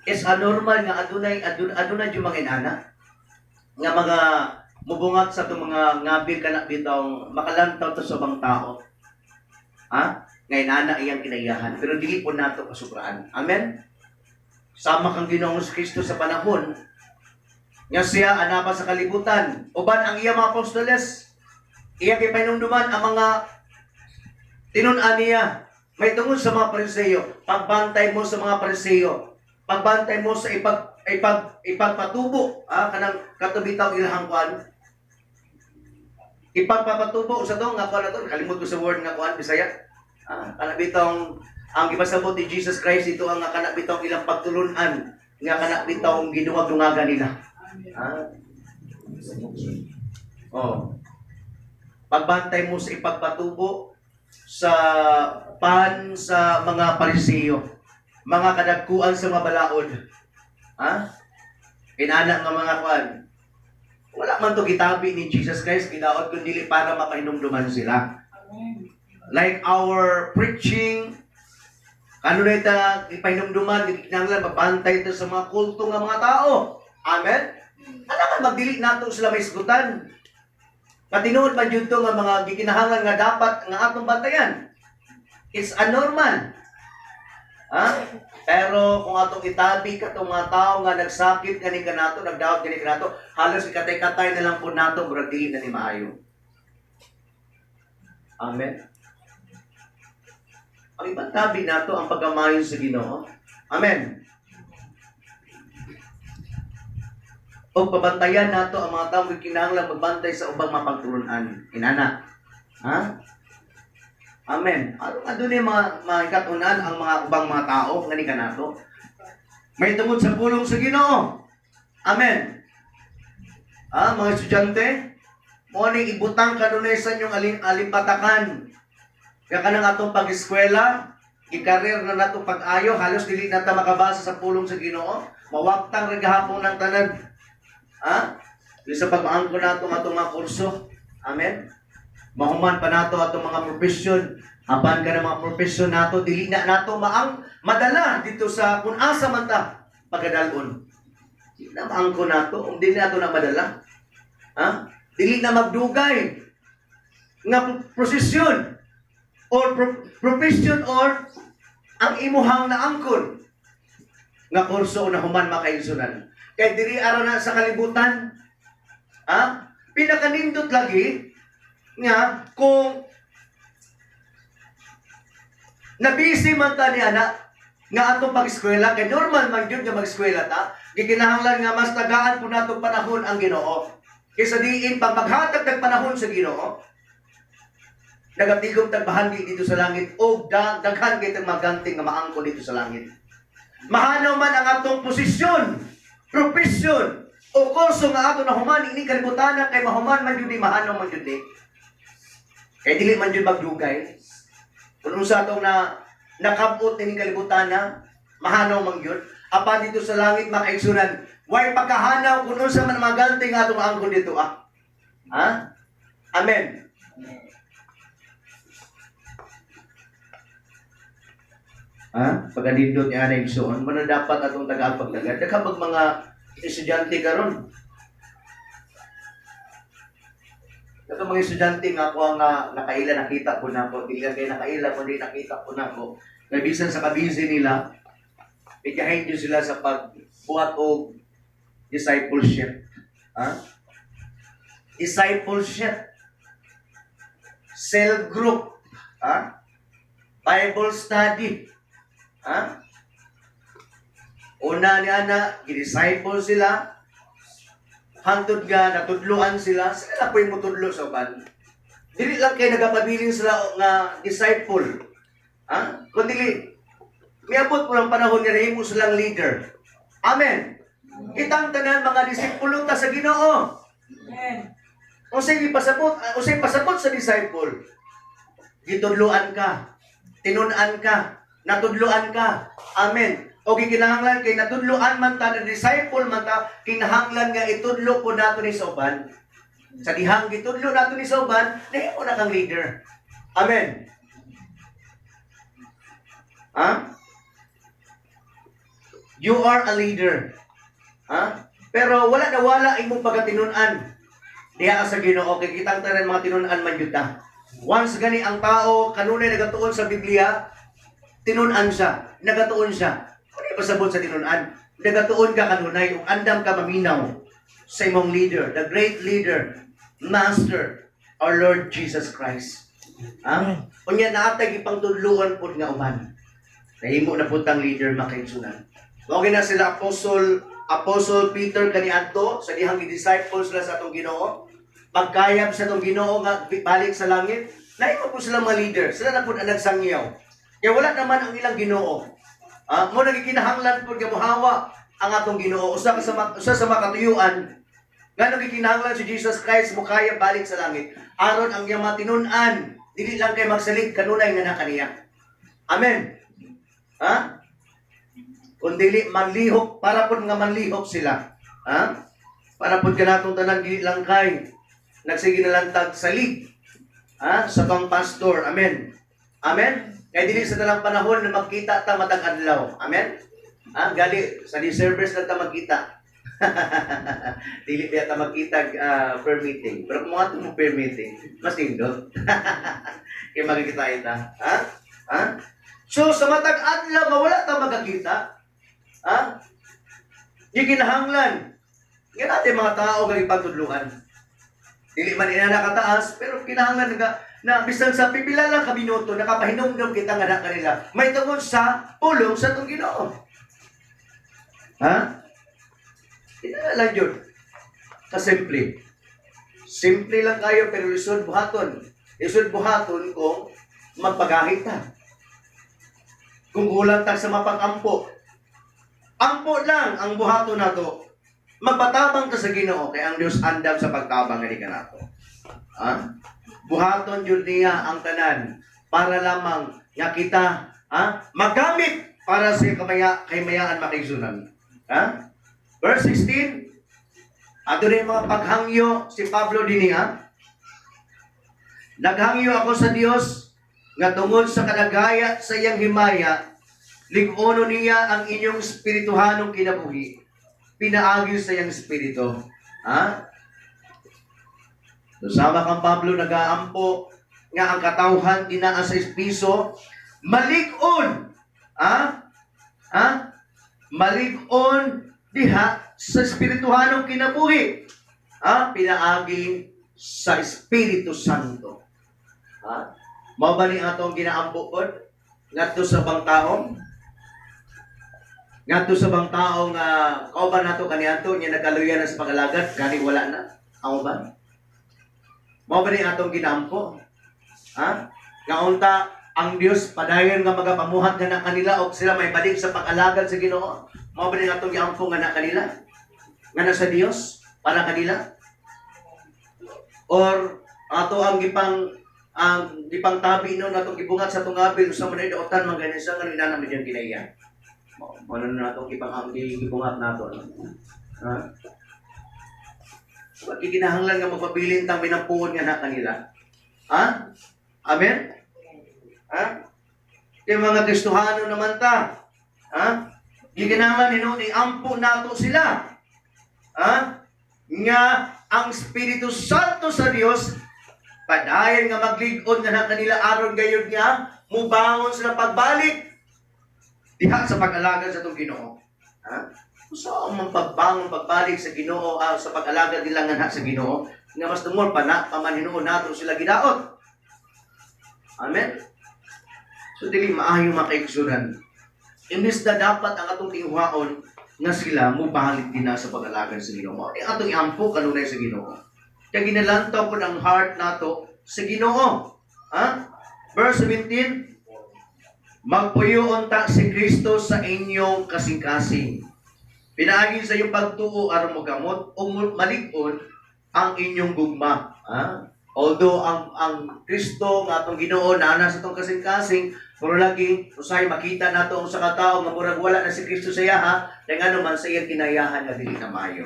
S3: Is anormal nga adunay yung mga inana nga mga mubungat sa itong mga ngabil kana bitaw makalantaw to sa ubang tao. Ha? Nga inana iyang kinaiyahan pero dili po nato kasubraan. Amen. Sama kang Ginoong Kristo sa panahon nga siya anapa sa kalibutan. Uban ang iya mga apostoles, iya kay pahinumduman ang mga tinun-an niya. May tungod sa mga Pariseo, pagbantay mo sa mga Pariseo, pagbantay mo sa ipagpatubo, kanang katubitaw ilahang kuan. Ipagpapatubo sa to nga kuan na to, kalimot ko sa word nga kuan Bisaya. Kana bitong ang gipasabot ni Jesus Christ ito ang nga kana bitong ilang pagtulunan nga kana bitong giduwag-dungagan nila. Oh. Pagbantay mo sa ipagpatubo sa pan sa mga Pariseo, mga kadagkuan sa mga balaod. Ha? Inana nga mga kuan. Wala man to gitabi ni Jesus Christ gidaot kun dili para makahinumduman sila.
S2: Amen.
S3: Like our preaching, kano na ita ipahinumduman, kinahanglan mabantay ito sa mga kulto nga mga tao. Amen? Alangan magdili nato sila may isgutan. Katinuod man yun to nga mga gikinahanglan nga dapat nga atong bantayan. It's anormal. Ha? Pero kung atong itabi katong mga tao nga nagsakit kani kanato, nagdaot kani kanato, halos ikatay-katay na lang po nato, murag dili na ni maayo. Amen. Ang ibang tabi nato ang pagkamayo sa Ginoo. Amen. O pabantayan nato ang mga tao nga kinahanglan magbantay sa ubang mapagtulunan. Inana. Ha? Amen. Aron adunay mga makikatunan ang mga ubang mga tao ngani kanato. May tungod sa pulong sa Ginoo. Amen. Ah, mga estudyante, mo ni ibutang kanunay sa inyong alimpatakan. Kaya kanang atong pag-eskwela, ikarir na nato pag-ayo, halos dili na ta makabasa sa pulong sa Ginoo, mawaktang ra gahapon ng tanan. Ha? Di sa pag-aangko nato ang atong mga kurso. Amen. Mahuman pa nato atong mga profesyon. Apan ka ng mga profesyon nato, dili na nato maang madala dito sa kung asa man ta pagkadalon. Dili na maangko nato, kung dili nato na madala. Ha? Dili na magdugay nga prosesyon or profession or ang imuhang naangkon nga kurso na human makaigsunan. Kay diri ara na sa kalibutan. Ha? Pinakanindot lagi nga kung nabisi man ta ni ana nga atong pag-eskwela kay normal man gyud nga mag-eskwela ta, gikinahanglan nga mas tagaan po nato panahon ang Ginoo. Kaysa diin pag maghatag tag panahon sa Ginoo, nagatigom tag bahagi dito sa langit o daghan kay tag maganting nga maangkon dito sa langit. Mahanaw man ang atong posisyon, profesyon, o kurso nga ato na human ini kalibutan kay mahuman man jud ni, mahanaw man jud ni. Kay dili man jud magdugay. Kung unsa atong na nakabot ini kalibutan na mahanaw man gyud. Apan dito sa langit makaigsunan, way pagkahanaw kung unsa man maganting atong maangkon dito ah. Ha? Amen. Ha? Pagkanindot ni Ana Igsoon, mano dapat atong tagaan pagdagan. Daghan pag mga estudyante karon. Daghan mga estudyante nga ako ang nakaila nakita ko na ako. Dili lang kay nakaila kundi nakita ko na ako. Kay bisan sa kabisi nila, bigahin jud sila sa pagbuhat og discipleship. Ha? Discipleship. Cell group. Ha? Bible study. Ha? Una ni ana, gidisciple sila. Hantod nga, natudloan sila. Sila na po'y mutudlo sa uban. Dili lang kay nagapabilin sila nga disciple. Ha? Kung dili, miabot po lang panahon nga nahimo silang leader. Amen. Kitang tanan mga disipulo ta sa Ginoo.
S2: Amen.
S3: Unsay ipasabot, unsay pasabot sa disciple? Gitudloan ka, tinun-an ka, natudloan ka. Amen. O gikinahanglan kay natudloan man ta na disciple man ta, kinahanglan nga itudlo po nato ni sa uban. Sa dihang gitudlo nato ni sa uban, nahimo na kang leader. Amen. Ha? You are a leader. Ha? Pero wala na wala imong pagkatinun-an. Diha sa Ginoo kay kitang tanan mga tinun-an man jud ta. Once gani ang tao kanunay nagatuon sa Biblia, tinun-an siya, nagatuon siya. Ano yung pasabot sa tinun-an? Nagatuon ka kanunay ug andam ka maminaw sa imong leader, the great leader, master, our Lord Jesus Christ. Ha? Unya naatay ipangtudluan pud nga uban. Nahimo na pud tang leader makaigsunan. Mao na sila Apostle Apostle Peter kaniadto sa dihang gi-disciple sila sa atong Ginoo. Pagkayab sa atong Ginoo nga balik sa langit, nahimo po sila mga leader. Sila na pud ang nagsangyaw. Kaya wala naman ang ilang Ginoo. Ah, mo nagikinahanglan pud nga mohawa ang atong Ginoo. Usa sa makatuyuan ngano gikinahanglan si Jesus Christ mokayab balik sa langit aron ang iyang matinun-an dili lang kay magsalig kanunay nga na kaniya. Amen. Ha? Kung dili manlihok, para pud nga manlihok sila. Ha? Para pud kanatong tanan dili lang kay nagsige na lang tag salig. Ha? Sa pang pastor. Amen. Amen. Kay dili sa talang panahon na magkita ta matag adlaw. Amen. Ha? Gali sa di service lang ta magkita. Dili biya ta magkita per meeting. Pero kung mga mo per meeting, mas nindot. Kay magkita ita. Ha? Ha? So sa matag adlaw nga wala ta magakita, ha? Gikinahanglan nga natin mga tao nga ipagtudluan. Dili man ina nakataas, pero kinahanglan nga na bisan sa pipila lang ka minuto nakapahinumdom kita nga na kanila may tungod sa pulong sa atong Ginoo. Ha? Ina lang yun. Kasimple. Simple lang kayo pero lisod buhaton. Lisod buhaton kung magpagahit ta. Kung kulang ta sa mapag-ampo. Ampo lang ang buhaton nato. Magpatabang ta sa Ginoo kay ang Dios andam sa pagtabang ngani kanato. Ha? Buhaton jud niya ang tanan para lamang nga kita, ha, magamit para sa kamaya kaymayaan, makaigsunan. Ha? Verse 16. Ato na yung mga paghangyo si Pablo dinhi, ha. "Naghangyo ako sa Dios nga tungod sa kadagaya sa iyang himaya, lig-ono niya ang inyong espirituhanong kinabuhi pinaagi sa iyang espiritu." Ha? So, sama kang Pablo nagaampo nga ang katawhan dinaa sa Epeso malig-on. Ha? Ha? Malig-on diha sa espirituhanong kinabuhi. Ha? Pinaagi sa Espiritu Santo. Ha? Mao ba ni atong ginaampo pod ngadto sa ubang tao? Ngadto sa ubang tao nga kauban nato kaniadto nya nagkaluya na sa pag-alagad, gani wala na ang uban. Mao ba ni atong ginaampo? Ha? Nga unta ang Dios padayon nga magapamuhat nga na kanila og sila may balik sa pag-alagad sa Ginoo. Mao ba ni atong giampo nga na kanila? Nga na sa Dios para kanila? Or ato ang gipang tabi no natong gibungat sa atong abil sa man daotan man gani sa nga inana man diyang kinaiya. Mao na natong gipang ang gibungat nato. No? Ha? Wag kinahanglan nga magpabilin tang minampuon nga na kanila. Ha? Amen? Ha? Kay mga Kristohano naman ta. Ha? Gikinahanglan hinuon iampo nato sila. Ha? Nga ang Espiritu Santo sa Dios padayon nga maglig-on nga na kanila aron gayud nga mubangon sila pagbalik diha sa pag-alagad sa atong Ginoo. Ha? So ang pagbangon pagbalik sa Ginoo, sa pag-alagad nila nga na sa Ginoo nga mas tungod pa na paman hinuon nato sila gidaot. Amen. So dili maayo, mga kaigsunan. Imbis na dapat ang atong tinguhaon nga sila mubalik din na sa pag-alagad sa Ginoo. Mao ni atong iampo kanunay sa Ginoo. Kaya ginalantaw po ang heart nato sa Ginoo. Ha? Verse 17. "Magpuyo unta si Kristo sa inyong kasing-kasing. Pinaagi sa iyong pagtuo aron mogamot o malig-on ang inyong gugma." Ha? Although ang Kristo nga atong Ginoo naa na sa atong kasing-kasing, pero lagi usahay makita nato ang sa katao nga murag wala na si Kristo sa iya, ha, kay ngano man sa iyang kinayahan nga dili na maayo.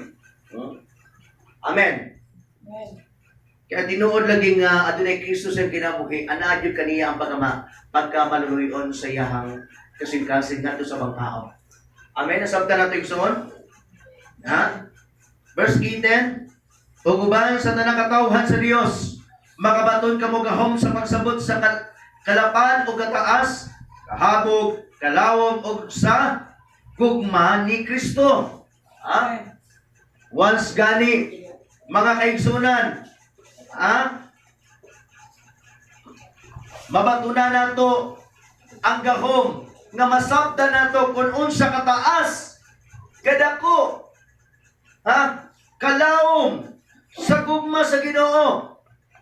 S3: Amen.
S2: Amen.
S3: Kaya tinuod lagi nga adunay Kristo sa iyang kinabuhi, anaa gyud kaniya ang pagama pagka maluluyon sa iyahang kasing-kasing ngadto sa ubang tao. Amen. Nasabtan nato, igsoon? Ha? Verse 18. "Ug uban sa tanang katawhan sa Dios, makabaton kamo gahom sa pagsabot sa kalapan o kataas, kahabog, kalawom ug sa gugma ni Kristo." Ha?
S2: Amen.
S3: Once gani, mga kaigsunan, ha? Mabatunan nato ang gahom nga masabtan nato kung unsa kataas, kadako, ha? Kalawom sa gugma sa Ginoo.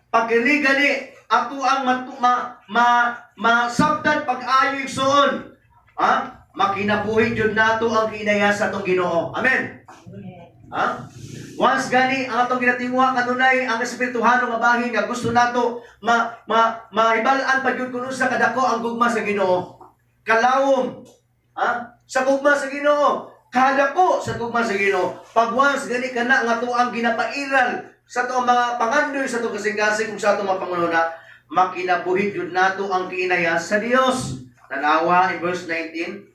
S3: Pagkini gani ato ang matu, ma, ma, masabtan pag-ayo, igsoon. Ha? Makinabuhi jud nato ang kinaya sa atong Ginoo. Amen. Ha? Once gani ang atong ginatinguha kanunay ang espirituhano nga bahin nga gusto nato ma, ma mahibal-an pa gyud kun unsa kadako ang gugma sa Ginoo. Kalawom, ha? Sa gugma sa Ginoo, kadako sa gugma sa Ginoo. Pag once gani kana nga tuang ginapairal sa atong mga pangandoy sa atong kasing-kasing kung sa atong mga panguna, makinabuhi gyud nato ang kiinaya sa Dios. Tanawa in verse 19,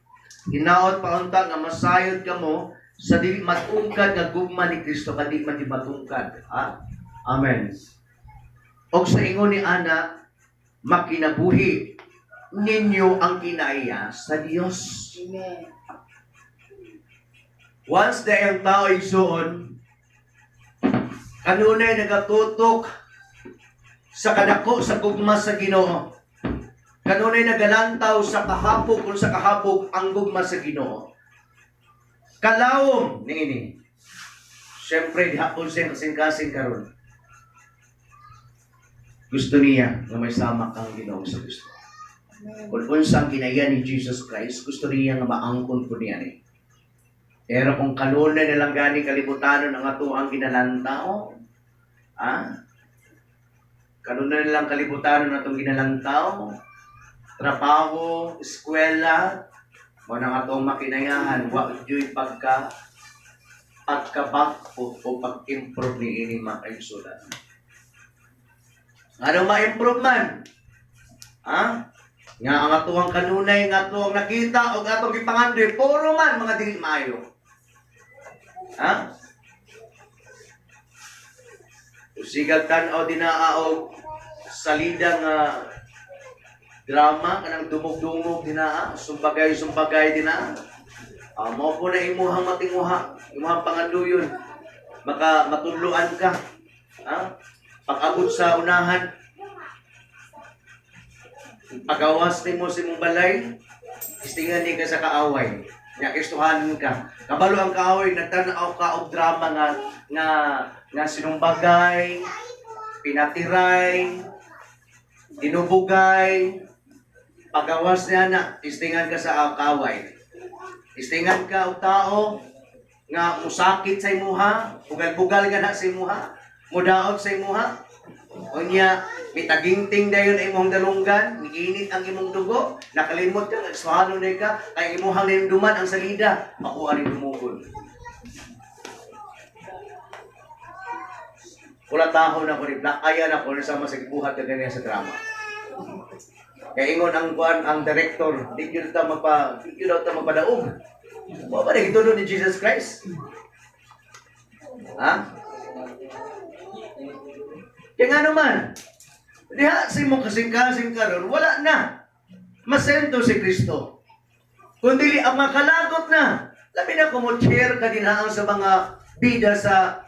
S3: "Hinaot pa unta nga masayod kamo sa dili matungkad nga gugma ni Kristo," kadi man di matungkad. Ha? Amen. "Og sa ingon ni ana makinabuhi ninyo ang kinaiya sa Dios.
S1: Amen.
S3: Once na ang tao igsuon, kanunay nagatutok sa kadako sa gugma sa Ginoo. Kanunay nagalantaw sa kahapog kung sa kahapog ang gugma sa Ginoo. Kalawom niini. Siyempre, dihapon siya kasing-kasing karon. Gusto niya nga may sama kang Ginoo sa gusto. Kung unsa ang kinaiya ni Jesus Christ, gusto niya nga maangkon po niya ni. Pero kung kanunay na lang gani kalibutanon ang ato ang ginalantaw, ah? Kanunay na lang kalibutanon atong ginalantaw, trabaho, eskwela, mo nang atong makinayahan, wa juy pagkabakpo o pag-improve ni ini mga kaigsunan. Ano ma-improve man? Ha? Nga ang atuang kanunay, nga atuang nakita, o atong gipangandoy, puro man mga dili maayo. Ha? Usigag tan-aw dinaa og salida nga drama kanang dumog-dumog dinaa, sumbagay-sumbagay dinaa. Ah, mao po na imuhang matinguha, imuhang panganduyon. Maka matudloan ka. Ha? Pag-abot sa unahan, pagawas nimo sa imong balay, istingan ni ka sa kaaway. Nya kistuhanon ka. Kabalo ang kaaway, nagtan-aw ka og drama nga nga nga sinumbagay, pinatiray, dinubugay. Pagawas niya na, istingan ka sa kaaway. Istingan ka og tao nga musakit sa imuha, bugal-bugal ka na sa imuha, mudaot sa imuha. Unya, mitaginting dayon ang imong dalunggan, miinit ang imong dugo, nakalimot ka, nagsuhano na ka, kay imuhang ninduman ang salida, makuha ni dumugon. Wala taho na ko ni Black Aya na ko sa masigbuhat ka ganyan sa drama. Kay ingon ang kuan ang director, di gyud ta magpadaog. Wa ba gitudlo ni Jesus Christ? Ha? Kaya nga naman, diha sa imong kasing-kasing karon, wala na. Masento si Kristo. Kung dili ang makalagot na, labi na kung mo-share ka din sa mga bida sa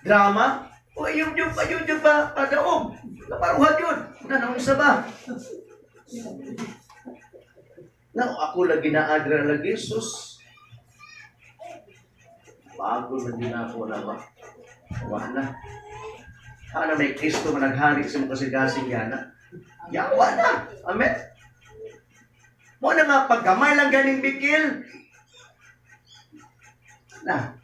S3: drama, o ayaw nyo, ayaw nyo pa, padaog. Naparuhan yun. Na, naunsa ba? Na, ako lagi na adra lagi, sus. Bago na din ako na ba? Wala na. Ano may Kristo nga naghari sa mga kasing-kasing yana? Yawa na. Amen? Mo na nga pagkamay lang ganing bikil. Na.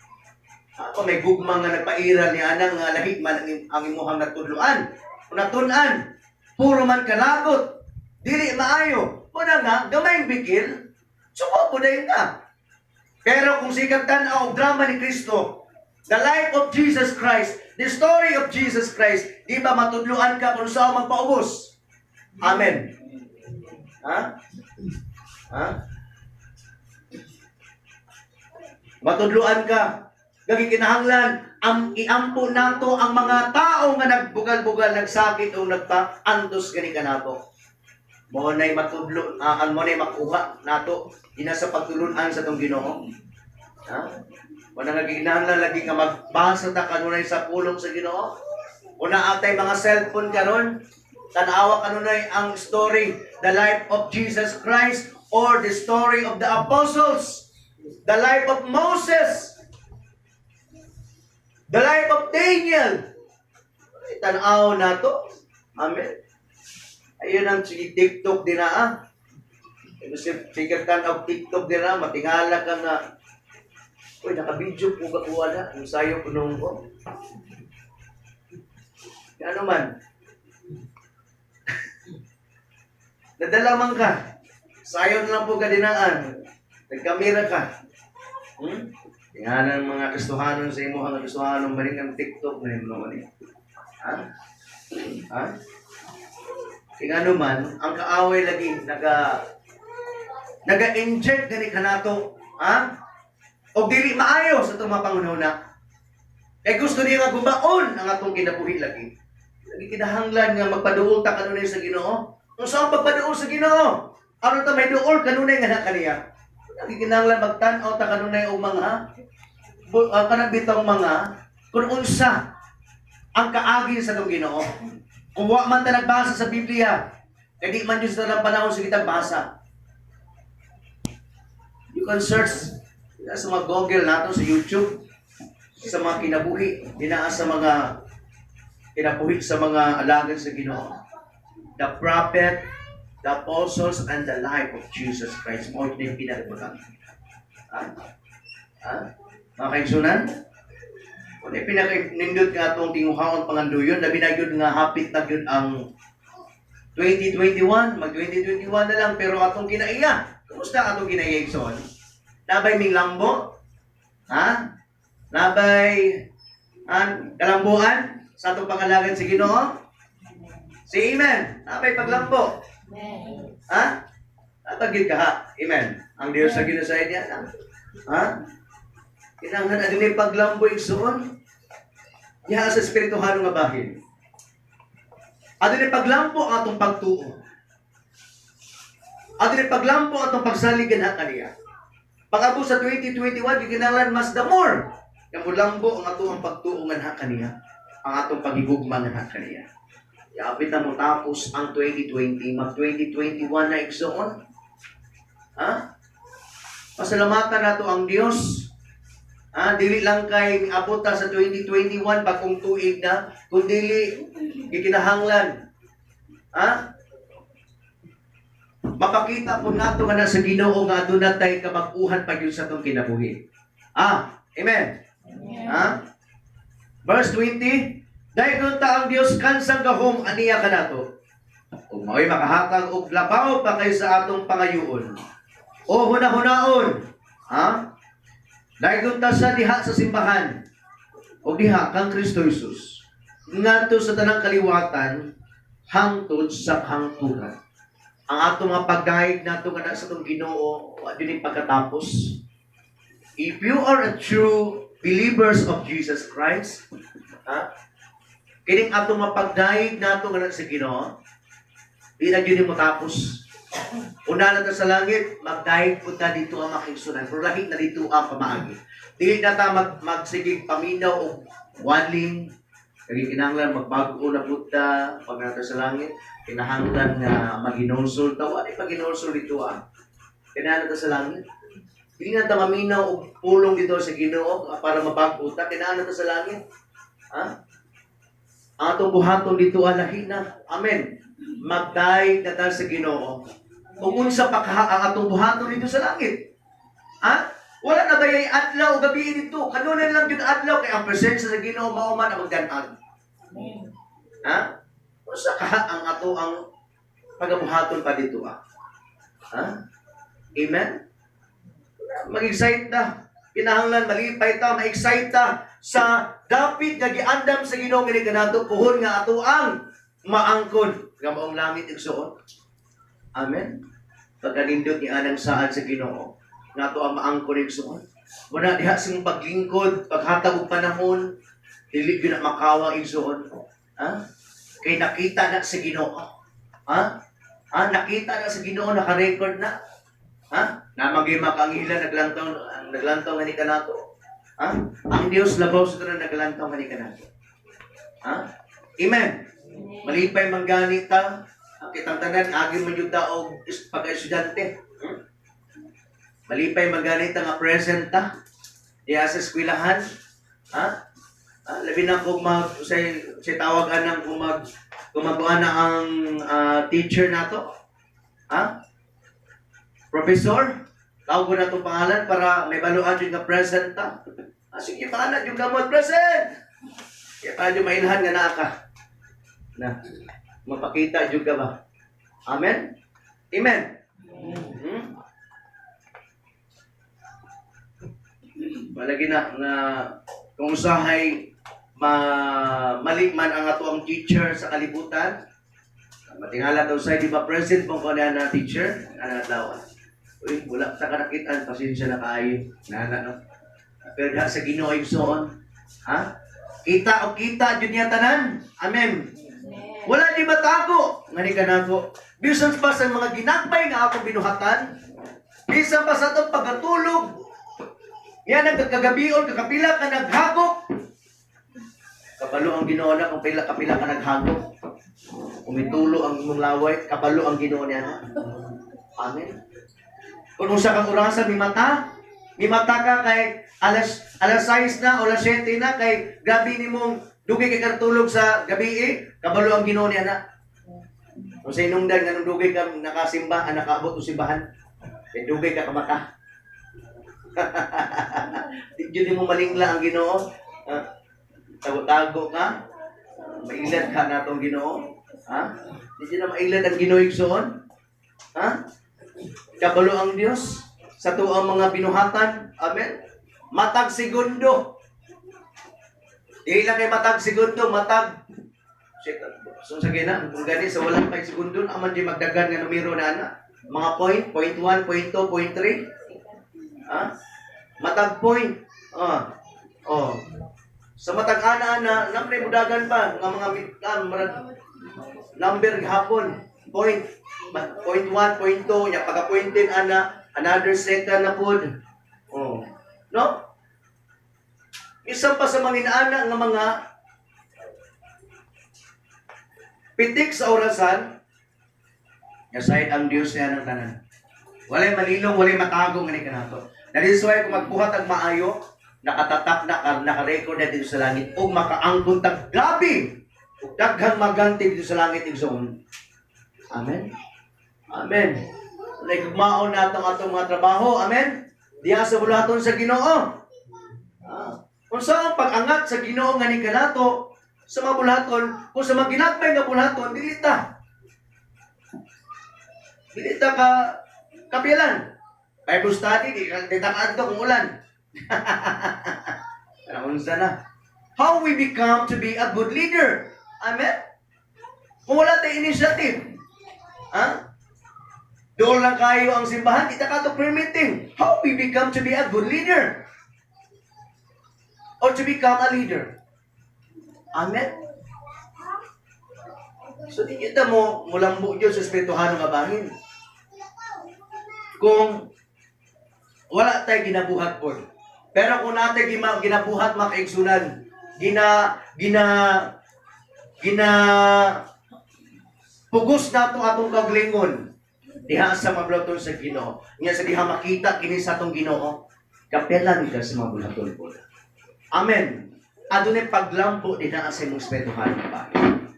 S3: Ako may gugma nga nagpairal ni anang nga lahi man ang imuhang natudloan. Natun-an. Puro man kalagot. Dili maayo. Mo na nga gamay bikil. Suko po dayon ka. Pero kung sikat tan-aw og drama ni Kristo, the life of Jesus Christ, the story of Jesus Christ, di ba matudluan ka kung saan magpaubos? Amen. Ha? Ha? Matudluan ka. Gagi kinahanglan ang iampo nato ang mga tao nga nagbugal-bugal, nagsakit o nagpa-antos gani kanato. Mo nay matudlo, mo nay makuha nato ina sa pagtulun-an sa tong Ginoo. Ha? Wala nga gikinahanglan lagi nga magbasa ta kanunay sa pulong sa Ginoo. Una atay mga cellphone karon, tan-awa kanunay ang story, the life of Jesus Christ or the story of the apostles, the life of Moses, the life of Daniel. Ay, tan-aw nato. Amen. Ayun ang sige TikTok din na ah. Sige tan-aw TikTok din na, matingala ka nga. Uy, naka-video po ka kuha na. Ang sayo punong ko. Ano man? Nadala man ka. Sayo na lang po ka dinaan. Nagkamera ka. Tingnan mga Kristohanon sa imo ang Kristohanon maring ang TikTok na yun ni. Ha? Ha? Kaya naman, ang kaaway lagi naga-inject gani kanato, ha? O dili maayo sa itong mga pangunahuna. Kay gusto niya nga gubaon ang atong kinabuhi lagi. Lagi kinahanglan nga magpaduol ta kanunay sa Ginoo. Unsa ang pagpaduol sa Ginoo? Aron ta may duol kanunay nga na kaniya. Nagikinahanglan magtan-aw ta kanunay og mga kanang bitong mga kung unsa ang kaagi sa atong Ginoo. Kung wa man ta nagbasa sa Biblia, kay di man jud sa tanang panahon sa kitang basa. You can search sa mga Google nato, sa YouTube, sa mga kinabuhi, dinaa sa mga kinabuhi sa mga alagad sa Ginoo. The prophet, the apostles, and the life of Jesus Christ. Mao yung pinakabutan. Ha? Ha? Mga kaigsunan? Kung yung pinaka-nindot nga atong tinguhaon panganduyon, labi na yun nga hapit na yun ang 2021, mag 2021 na lang, pero atong kinaiya. Kumusta ang atong kinaiya, igsoon? Nabay ming lambo? Ha? Nabay an kalambuan sa atong pangalagad sa Ginoo? Say amen. Nabay paglambo.
S1: Amen.
S3: Ha? Natagid ka ha? Amen. Ang Diyos sa Ginoo sa niya. Ha? Kinahanglan adunay paglambo, igsoon. Diha sa espirituhano nga bahin. Adunay paglambo ang atong pagtuo. Adunay paglambo ang atong pagsalig ha kaniya. Pag-abot sa 2021, gikinahanglan mas the more nga mulambo ang atong pagtuo nganha kaniya, ang atong pagigugma nganha kaniya. Yapit na mo tapos ang 2020, mag 2021 na, igsoon. Ha? Pasalamatan nato ang Dios. Ha? Dili lang kay miabot ta sa 2021 bagong tuig na, kundi gikinahanglan. Ha? Mapakita po nato nga na sa Ginoo nga aduna tay kabag-uhan pa gyud sa atong kinabuhi. Ah, amen. Ha? Verse 20, "Dahil ta ang Dios kansang gahom aniya kanato, ug mao'y makahatag og labaw pa kaysa atong pangayuon o hunahunaon." Ha? Dahil ta sa diha sa simbahan o diha kang Kristo Jesus ngadto sa tanang kaliwatan hangtod sa kahangturan. Ang atong mga pagdayeg nato nga sa atong Ginoo, wa din pagkatapos. If you are a true believers of Jesus Christ, ha? Kining atong mapagdayeg nato nga sa Ginoo, di na gyud mo tapos. Una na ta sa langit, magdayeg pud ta dito ang makigsunan. Pero lahi na dito ang pamaagi. Dili na ta magsigig paminaw og waling, kay kinahanglan magbag-o na pud ta pag nata sa langit, kinahanglan nga maghinulsol ta. Wa di paghinulsol dito ah. Kinahanglan ta sa langit. Dili na ta maminaw og pulong dito sa Ginoo para mabag-o ta, kinahanglan ta sa langit. Ha? Ang atong buhaton dito ah, lahi na. Amen. Magdayeg na ta sa Ginoo. Ug unsa pa kaha ang atong buhaton dito sa langit? Ha? Wala na ba yay adlaw o gabi dito? Kanunay lang jud adlaw kay ang presensya sa Ginoo mao man ang magdan-ag. Ha? Unsa kaha ang ato ang pagabuhaton pa dito ah? Ha? Amen? Mag-excite na. Kinahanglan malipay ta, ma-excite ta sa dapit nga giandam sa Ginoo ngini kanato puhon nga ato ang maangkon nga maong langit, igsoon. Amen. Pagkanindot ni anang saad sa Ginoo nga ato ang maangkon, igsoon. Muna diha sa imong paglingkod, paghatag og panahon, dili gyud na makawang, igsoon. Ha? Kay nakita na sa Ginoo. Ha? Ha? Nakita na sa Ginoo, naka-record na. Ha? Namagay makangila naglantaw ang naglantaw ngani kanato. Ha? Ang Dios labaw sa tanan naglantaw ngani kanato. Ha? Amen. Malipay man gani ta ang kitang tanan agi man jud ta og pagka-estudyante. Malipay man gani ta nga present ta diha sa eskwelahan. Ha? Ha? Labi na kung mag say tawag anang kung magkuha na ang teacher nato. Ha? Professor, tawag ko na itong pangalan para may baluan yun nga present ta. Ah, sige, pangalan yung gamot, present! Kaya pa yung mailhan nga naa ka. Na, mapakita jud ka ba? Amen? Amen? Hmm? Malagi na nga kung usahay mali man ang ato ang teacher sa kalibutan, matingala daw sa di ba present mo ko na teacher, ana adlaw. Uy, wala sa kanakitaan, pasensya na kaayo. Nana, no? Pero diha sa Ginoo igsoon, ha? Kita o kita jud niya tanan. Amen. Wala di matago. Ngani ka nako. Bisan pa sa mga ginagmay nga atong binuhatan, bisan pa sa atong pagkatulog, yan ang kagabion, kakapila ka naghagok. Kabalo ang Ginoo na kung pila kapila ka naghagok. Umitulo ang imong laway, kabalo ang Ginoo niya na. Amen. Kung usa kang orasan mimata ka kay alas alas 6 na o alas 7 na kay grabe nimong dugay kay katulog sa gabi eh, kabalo ang Ginoo niya na. Kung sa inungdan nga nung dugay ka nakasimba, nakaabot og simbahan, kay dugay ka kamata. Di jud mo malingla ang Ginoo. Ha? Tago-tago ka. Mailad ka na atong Ginoo. Ha? Di jud na mailad ang Ginoo igsoon. Ha? Kabalo ang Dios sa tuang mga binuhatan. Amen. Matag segundo. Di lang kay matag segundo, matag. Shit, so sa gina, kung gani sa walang kay segundo, aman di magdagan nga numero na ana. Mga point, point 1, point 2, point 3. Ha? Matag point. Ah. Oh. Sa matag ana-ana, namre mudagan pa nga mga number gihapon. Point point 1, point 2, nya pagka point 10 ana, another second na pod. Oh. No? Isa pa sa mga inaana nga mga pitik sa orasan, nasayod ang Dios niya ng tanan. Walay malilong, walay matago nga ni kanato. That is why kung magbuhat ang maayo, nakatatak na, naka-record na dito sa langit, ug makaangkon tag grabe, ug daghang maganti dito sa langit igsoon. Amen. Amen. Like maon nato ang atong mga trabaho. Amen. Diya sa bulaton sa Ginoo. Ah. Kung saan ang pag-angat sa Ginoo nga ni kanato sa mga bulaton, kung sa mga ginagmay nga bulaton, dili ta. Dili ta ka kapilan. Bible study, di ta kaadto kung ulan. Ano unsa na? How we become to be a good leader. Amen? Kung wala tayong initiative, ha? Doon lang kayo ang simbahan, di ta kato prayer meeting. How we become to be a good leader? Or to become a leader. Amen? So, di kita mo mulambo Diyos sa espirituhano nga bahin. Kung wala tayo ginabuhat po. Pero kung natin ginabuhat mga kaigsunan, gina, gina, gina, pugos nato atong kaglingon diha sa mga bulaton sa Ginoo. Nga sa diha makita kini sa atong Ginoo, kapelan ka sa mga bulaton po. Amen. Adunay paglambo diha sa imong espirituhano nga bahin.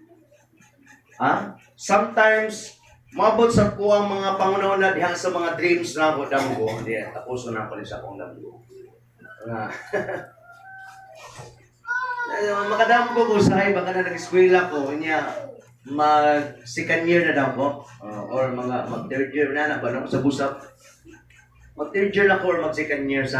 S3: Ha? Sometimes maabot sa kuang mga pangunahon na diha sa mga dreams na ako damgo, diha tapos na ako sa akong damgo. Nga. Eh, makadamgo ko usahay baka na nag-eskwela ko niya, mag second year na daw ko or mga mag third year na na ba no, sa busap mag third year na ko or mag second year sa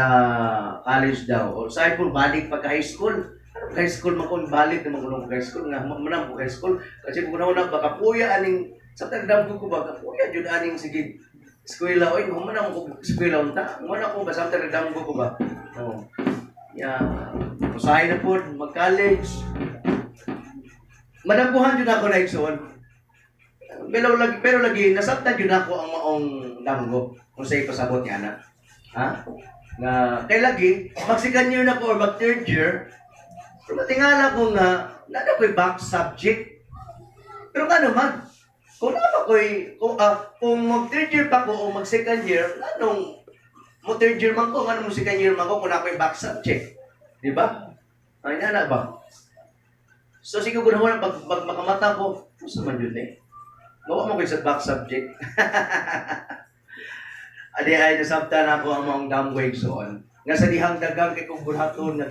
S3: college daw or sa po balik pagka high school. Ano, high school man ko, balik naman ko high school nga manam ko high school kasi kung una baka puya aning sa tagdamgo ko, baka puya jud aning sige eskwela oy, mo man ako eskwela unta mo na ko ba sa tagdamgo ko ba. Oh yeah, usahay na po mag college, madambuhan jud ako na igsoon. Pero lagi nasabtan jud ako ang maong damgo kung sa ipasabot niya na. Ha? Na kay lagi mag second year na ko or mag third year, pero matingala ko nga naa ko'y back subject. Pero nga naman, kung naa ko'y kung mag third year pa ko o mag second year, anong mo third year man ko, ngano mo second year man ko kung naa ko'y back subject? Di ba? Ay, na ba? So siguro naman pag makamata ko, gusto man yun eh. Gawa mo kayo sa back subject. Adi ay nasabtan ako ang mga damgo igsoon. Nga sa dihang dagang kay kong bulaton nga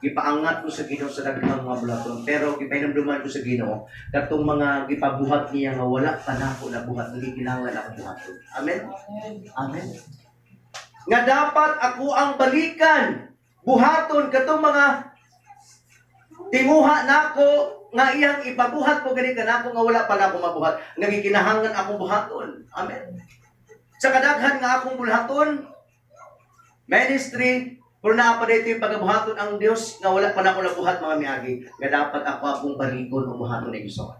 S3: gipaangat ko sa Ginoo sa daghang mga bulaton, pero gipahinumduman ko sa Ginoo katong mga gipabuhat niya nga wala pa nako nabuhat, hindi kinahanglan ako buhaton. Amen. Amen. Nga dapat ako ang balikan, buhaton katong mga tinguha nako nga iyang ipabuhat po gani kanako nga wala pa nako mabuhat nga gikinahanglan akong buhaton. Amen. Sa kadaghan nga akong buhaton ministry, pero naa pa dito yung pagabuhaton ang Dios nga wala pa nako nabuhat mga miagi nga dapat ako akong balikon o buhaton ni Ginoo.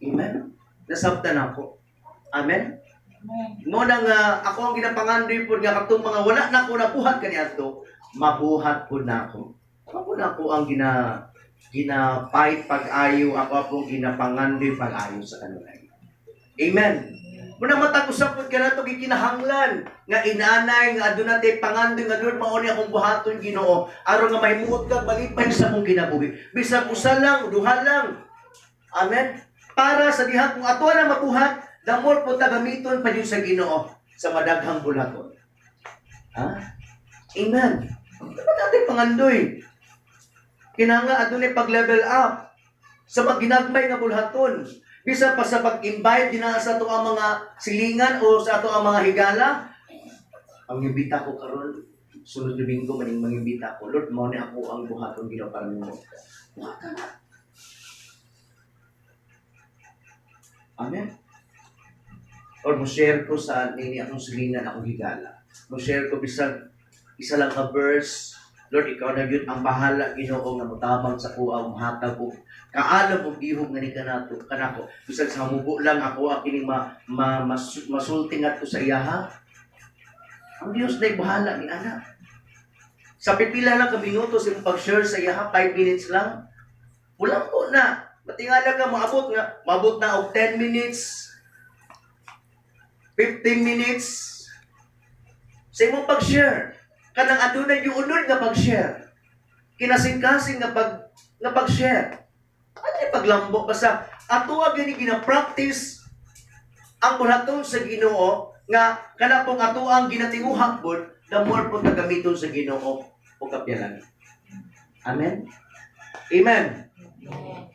S3: Amen. Nasabtan ako. Amen.
S2: Amen.
S3: Mo na nga ako ang ginapangandoy pod nga katong mga wala na ko nabuhat kaniadto, mabuhat pod nako. Ako na ako ang ginapait pag-ayo, ako akong ginapangandoy pag-ayo sa kanunay. Amen. Muna matag usap pod kanato gikinahanglan nga inanay nga aduna tay pangandoy nga, "Lord, mao ni akong buhaton, Ginoo, aron nga mahimuot kag malipay sa akong kinabuhi." Bisag usa lang, duha lang. Amen. Para sa diha kung ato na mabuhat, the more po ta gamiton pa jud sa Ginoo sa madaghang bulaton. Ha? Amen. Dapat natin pangandoy. Kinahanglan adunay pag-level up sa pagginagmay nga bulhaton. Bisa pa sa pag-invite dinha sa ato ang mga silingan o sa ato ang mga higala. Ang imbita ko karon sunod Domingo maning mangimbita ko. Lord, mao ni ako ang buhaton, Ginoo, para nimo. Buhat na. Amen. Or mo share ko sa nini akong silingan, akong higala. Mo share ko bisag isa lang ka verse. Lord, ikaw na yun ang bahala, Ginoo, nga motabang sa kuha, mohatag og kaalam og gihog nga ni kanato kanako. Bisag sa mubo lang ako ang kining masulti ngadto sa iyaha. Ang Dios na bahala ni ana. Sa pipila lang ka minuto sa imong pag-share sa iyaha, 5 minutes lang. Wala po na. Matingala ka maabot nga, maabot na og 10 minutes, 15 minutes sa imong pag-share. Kanang adunay unod nga pag-share. Kinasing-kasing nga pag-share. Ano yung paglambo basta ato gani gina-practice ang buhaton sa Ginoo nga kana pong ato ang ginatinguha pod, the more po ta gamiton sa Ginoo o kapyalan. Amen. Amen.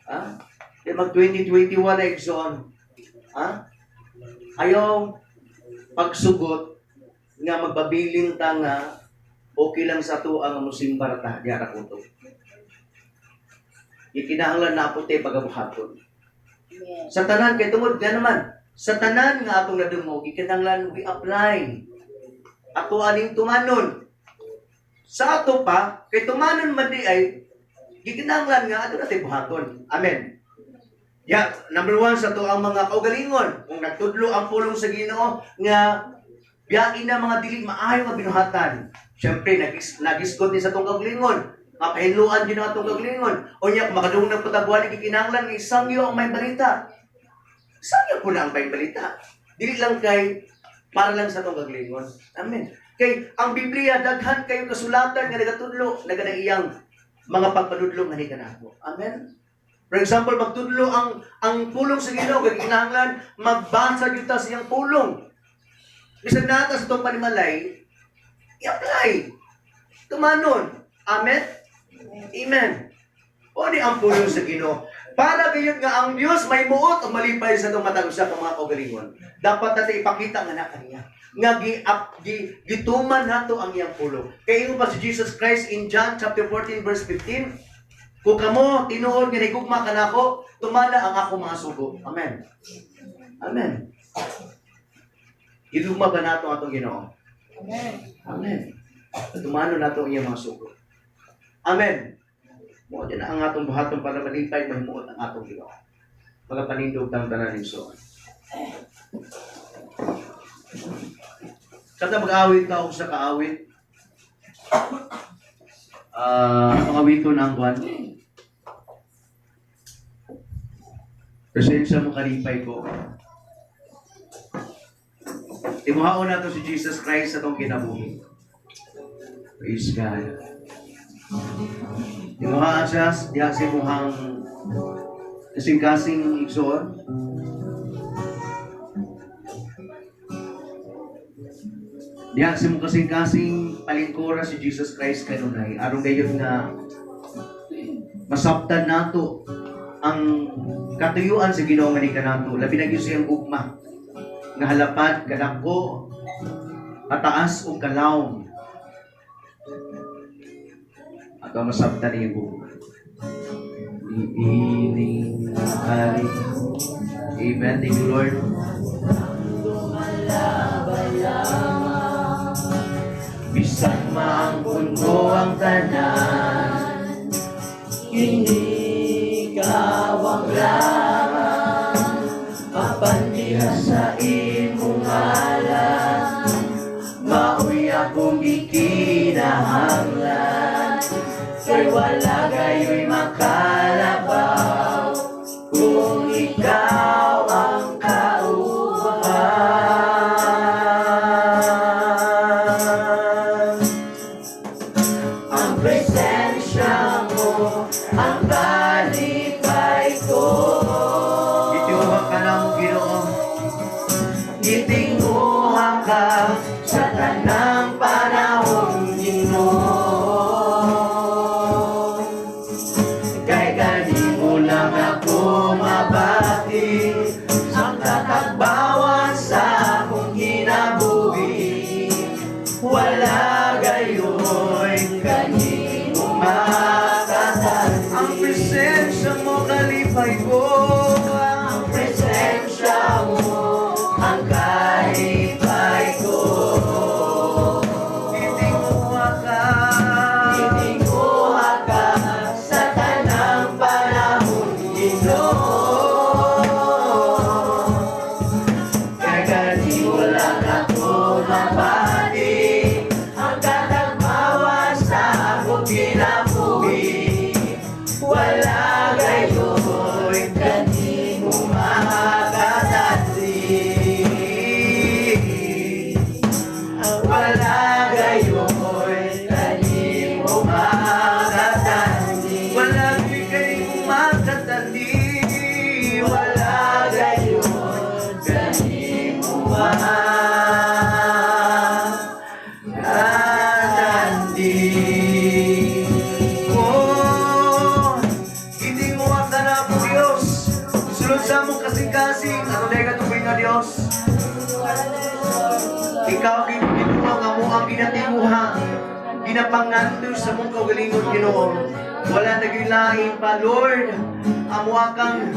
S3: Ha? Di mag 2021 na, igsoon. Ha? Ayaw pagsugot nga magbabilin ta nga okay lang sa ato ang musimba ta diha ra kutob. Gikinahanglan na po tayo pagabuhaton.
S4: Amen.
S3: Sa tanan kay tungod nga naman, sa tanan nga atong nadungog, gikinahanglan we apply. Ato aning tumanon. Sa ato pa, kay tumanon man di ay gikinahanglan nga ato natin buhaton. Amen. Ya, number one sa to ang mga kaugalingon. Kung nagtudlo ang pulong sa Ginoo nga biyain na mga dili maayo nga binuhatan. Siyempre, nagisgot ni sa atong kaugalingon. Mapahinluan din ang atong kaugalingon. O niya, kung makadungog ng patagwani, gikinahanglan nga isangyo ang may balita. Isangyo po na ang may balita. Dili lang kay para lang sa atong kaugalingon. Amen. Kay ang Biblia, daghan kayo kasulatan nga nagatudlo, naganaiyang mga pagpanudlo nga ni kanako. Amen. For example, magtudlo ang pulong sa Ginoo kay kinahanglan magbasa gyud ta sa iyang pulong. Bisan naa ta sa atong panimalay, i-apply. Tumanon. Amen. Amen. O ni ang pulong sa Ginoo. Para gayon nga ang Dios may muot o malipay sa atong matag usa ka mga kaugalingon. Dapat natin ipakita nga na kaniya nga gituman nato ang iyang pulong. Kay ingon pa si Jesus Christ in John chapter 14 verse 15, "Kung kamo tinuod nga nigugma kanako, tumana ang ako mga sugo." Amen. Amen. Gigugma ba nato ang atong Ginoo?
S2: Amen.
S3: Amen. Tumano nato ang iyang mga sugo. Amen. Mao din ang atong buhaton para malipay mahimuot ang atong Ginoo. Magapanindog tang tanan, igsoon. Kada mag-awit ka og sa kaawit, ah, awiton ang kwan. Presensya mo kalipay ko. Timuhaon nato si Jesus Christ sa atong kinabuhi. Praise God. Timuhaan siya, diha sa imuhang kasing-kasing, igsoon. Diha sa imong kasing-kasing palingkura si Jesus Christ kanunay. Aron gayon nga masabtan nato ang katuyuan sa Ginoo nga ni kanato, labi na gyud sa iyang gugma nga halapad, kadako, kataas ug kalawom. Ato masabtan iyang gugma. Iining hari. Amen. Thank you, Lord. Bisan maangkon ko ang tanan,
S5: Hindi ka ang lamang.
S3: Akong gikinahanglan, kay wala gayo'y makalabaw kung ikaw ang kauban. Ang presensya mo ang kalipay ko. Gitinguha ka namo, Ginoo. Gitinguha ka sa tanang panahon, Ginoo. Kay kanimo lang ako mabati ang katagbawan sa akong kinabuhi. Wala gayoy kanimo makatandi. Ang presensya mo kalipay ko. Ang presensya mo ang kalipay ko. Gitinguha ka. Gitinguha ka sa tanang panahon, Ginoo. Kay kanimo lang ako mabati ang katagbawan sa akong kinabuhi. Wala gayoy kanimo makatandi. Wala gayoy kanimo makatandi. Wala kanimo makatandi. Wala gayoy kanimo makatandi. Oh, gitinguha ka namo, Diyos. Sulod sa among kasing-kasing, ano na katuloy nga Diyos? Ikaw Ginoo nga amo ang ginatinguha, ginapangandoy sa among kaugalingon, Ginoo. Wala na lain pa, Lord. Amo kang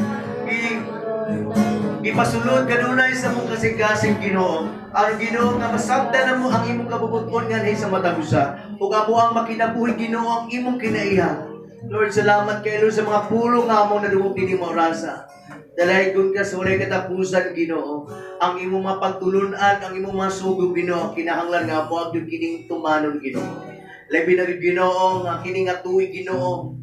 S3: gipasulod kanunay sa among kasing-kasing, Ginoo. Aron, Ginoo, nga masabtan namo ang imong kabubut-on nganhi sa matag usa. Ug amo ang makinabuhi, Ginoo, ang imong kinaiya. Lord, salamat kay Lord sa mga pulong nga among nadungog dinhi mo orasa. Dalaygon ka sa walay katapusan, Ginoo. Ang imong mga pagtulunan, ang imong mga sugo, Ginoo, kinahanglan nga mo ang kining tumanon, Ginoo. Labi na gyud, Ginoo, nga kini nga tuig, Ginoo.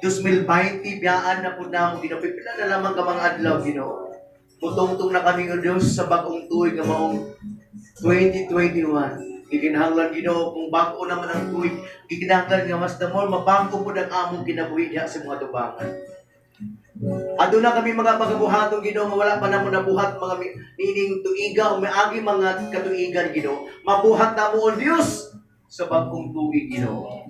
S3: 2020, biyaan na pud namo, Ginoo. Pila na lamang ka mga adlaw, Ginoo. Mutungtong na kami, O Diyos, sa bagong tuig nga maong 2021. Gikinahanglan, Ginoo, kung bago naman ang tuig, gikinahanglan nga mas the more mabago pud ang among kinabuhi diha sa mga tubangan. Aduna kami mga pagabuhaton, Ginoo, nga wala pa namo nabuhat mga niining tuiga o miagi mga katuigan, Ginoo. Mabuhat namo, O Dios, sa bagong tuig, Ginoo.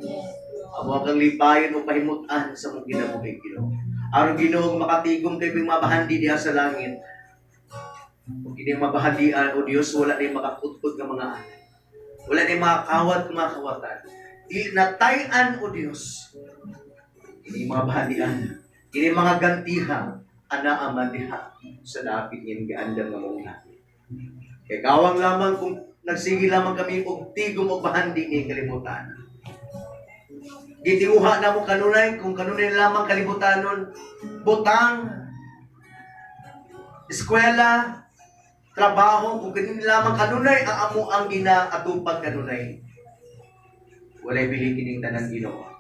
S3: Amo kang lipayon o pahimutan sa mong kinabuhi, Ginoo. Aron, Ginoo, makatigom kay mga bahandi diha sa langit. Kung kini mabahandian, O Dios, wala na makakutkot nga mga anak. Wala na makakawat nga mga kawatan. Di natayan, O Dios. Kini mga bahandian. Kini mga gantiha, anaa man diha sa dapit ngin giandam nga mong langit. Kay kawang lamang kung nagsige lamang kami og tigom og bahandi ni kalibutan. Gitinguha namo kanunay kung kanunay lamang kalibutanon, butang, eskwela, trabaho, kung kanunay lamang kanunay ang amo ang ginaatupag kanunay. Walay bili kining tanan, Ginoo.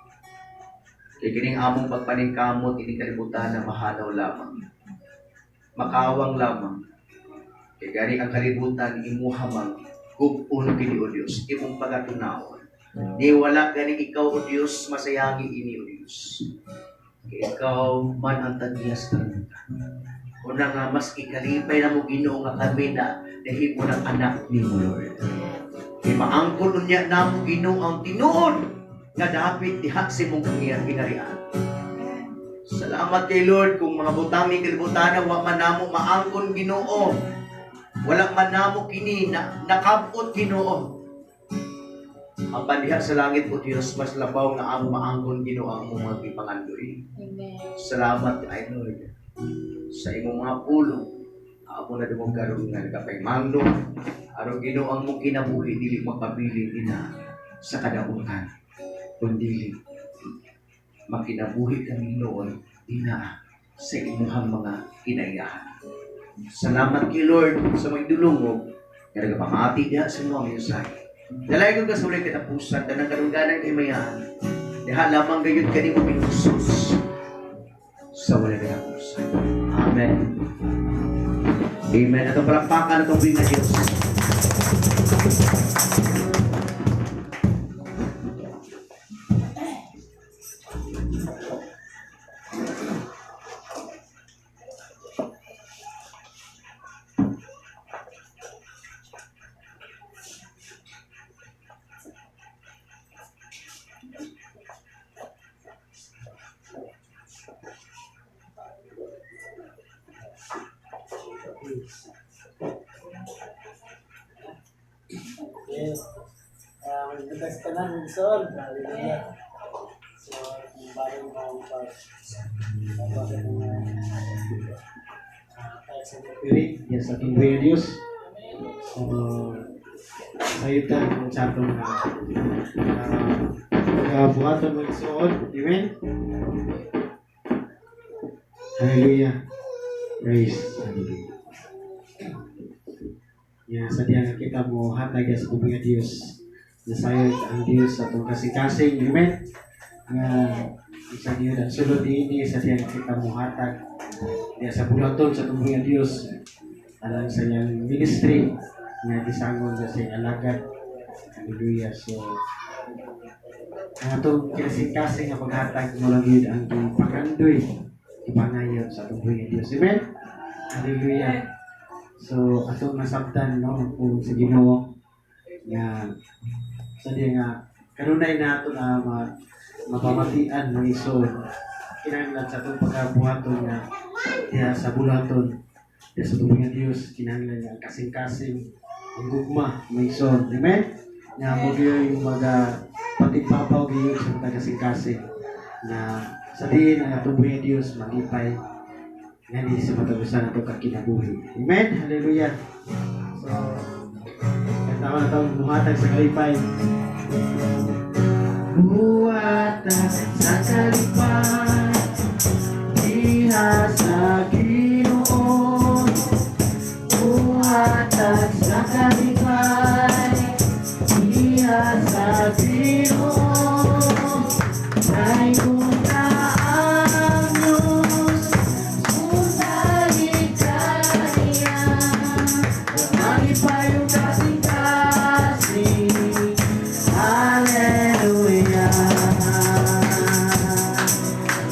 S3: Kay kining among pagpaningkamot ining kalibutan na mahanaw lamang. Makawang lamang. Kay gani ang kalibutan imuha man gub-on kini, O Dios, imong pagatunawon. Ni wala gani ikaw, O Dios, masayangi ini, O Dios. Kay ikaw man ang tagiyas kalibutan. Una nga mas ikalipay na mo, Ginoo, nga kami na nahimo ng anak nimo, Lord. Kay maangkon unya namo, Ginoo, ang tinuod nga dapit diha sa imong gingharian. Salamat kay Lord kung mga butang kalibutan wa man namo maangkon, Ginoo. Wala man namo kini na nakabot, Ginoo. Ang diha sa langit, O Dios, mas labaw nga among maangkon, Ginoo, ang among mga gipangandoy.
S1: Amen.
S3: Salamat kay Lord sa imong mga pulong. Amo na dumog karon nga nagapahimangno aron, Ginoo, ang mong kinabuhi dili makabili ina sa kadautan kundi makinabuhi kami noon dina sa imuhang mga kinaiyahan. Salamat kay Lord sa mga dulungog nga nagapamati diha sa imong mensahe. Dalaygon ka sa walay katapusan, tanang kadungganan kahimayaan. Diha lamang gayud kanimo ni Jesus sa walay katapusan. Amen. Amen. Atong palakpakan atong buhi nga Diyos.
S6: Yes. Magbutas ka na, Wilson. Hallelujah. So, kung bago mo ang pag bago mo tayo sa
S7: Spirit, yes, atong buhi nga Dios. So, sayutan ang sa atong buhaton mga igsoon. Amen? Hallelujah. Praise. Hallelujah. Ya, sa diya nga kita mo hatag sa buhi nga Dios. Nasayod ang Dios sa atong kasing-kasing. Amen? Nga sa diya ang sulod niini sa diya nga kita mo hatag diya sa bulaton sa atong buhi nga Dios alang sa iyang ministry nga gisangon sa siyang alagad. Hallelujah. So, ang atong kasing-kasing nga paghatag mo lang yun ang gipakandoy, ipangayon sa atong buhi nga Dios. Amen? Hallelujah. So, atong nasabtan, no, kung sa Ginoo nga sa diya nga kanunay na ato na mapamatian mga igsoon kinahanglan sa atong pagkabuhaton nga diha sa bulaton diha sa atong nga Dios, kinahanglan nga ang kasing-kasing, ang gugma, mga igsoon. Amen? Nga mo gyud yung maga patigpapaw gyud sa mga kasing-kasing na sa diin ang atong buhi nga Dios malipay ngani sa matag usa nato ka kinabuhi. Amen. Hallelujah. So, kanta na tawag "Muhatag sa Kalipay". Muhatag sa kalipay diha sa Ginoo, muhatag sa kalipay diha sa Ginoo. Dayon na ang Diyos musalig kaniya, malipay ang kasing-kasing. Hallelujah.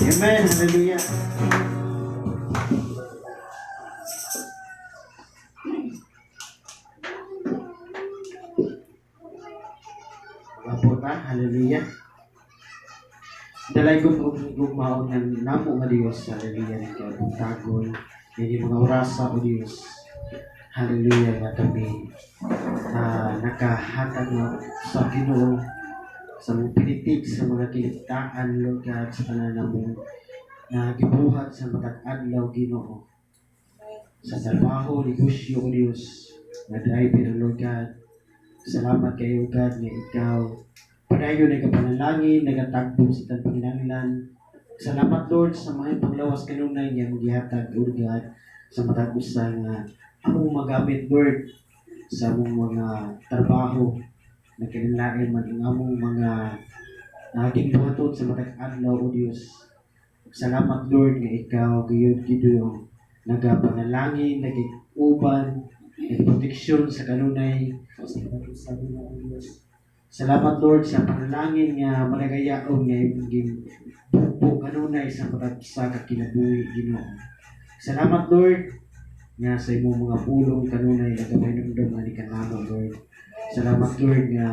S7: Amen. Hallelujah. Mga ta, hallelujah. Dalaygon og gugmaon nga namo nga Dios, hallelujah, kay buntagon ini mga orasa, o Dios. Hallelujah, nga kami nakahatag na sa Ginoo sa mga pinitig sa mga kiligtaan, Lord God, sa tanan namong na gibuhat sa matag adlaw, Ginoo. Sa trabaho, negosyo, O Dios, nga driver, Lord God. Salamat kayo, God, nga ikaw padayon nagapanalangin, nagatagbo sa tanang panginahanglan. Salamat, Lord, sa mga panglawas kanunay nga imong gihatag, Lord God, sa matag usa nga among magamit, Lord, sa among mga trabaho na kailangan man ang among mga ginbuhaton sa matag adlaw, O Dios. Salamat, Lord, nga ikaw gayud gid nagapanalangin, nagiguban, nagproteksyon sa kanunay sa matag usa, Ginoo Dios. Salamat, Lord, sa panalangin nga malagayaon nga imong ginbubo kanunay sa matag usa ka kinabuhi, Ginoo. Salamat, Lord, nga sa imong mga pulong kanunay nagapahinumdom ani kanamo, Lord. Salamat, Lord, nga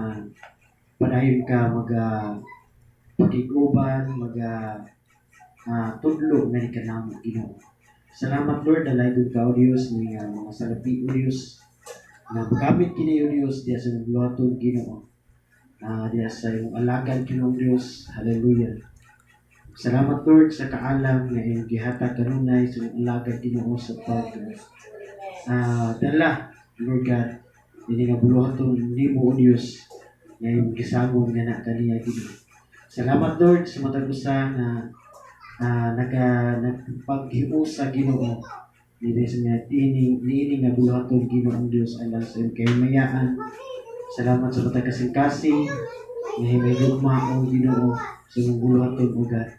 S7: padayon ka maga pakig-uban, maga tudlo nga ni kanamo, Ginoo. Salamat, Lord, dalaygon ka, O Dios, ni mga salapi, O Dios, na magamit kini, O Dios, diya sa imong buluhaton, Ginoo. Diya sa imong alagad, Ginoong Dios. Hallelujah. Salamat, Lord, sa kaalam nga imong gihatag kanunay sa imong alagad, Ginoo, sa pag dala, Lord God, ini nga buluhaton nimo, O Dios, nga imong gisangon nga na kaniya, Ginoo. Salamat, Lord, sa matag usa nga naga nagpaghiusa, Ginoo, dili sa nga ini niini nga buluhaton, Ginoong Dios, alang sa imong kahimayaan. Salamat sa matag kasing-kasing nga himay gugma, o Ginoo, sa imong buluhaton, O God.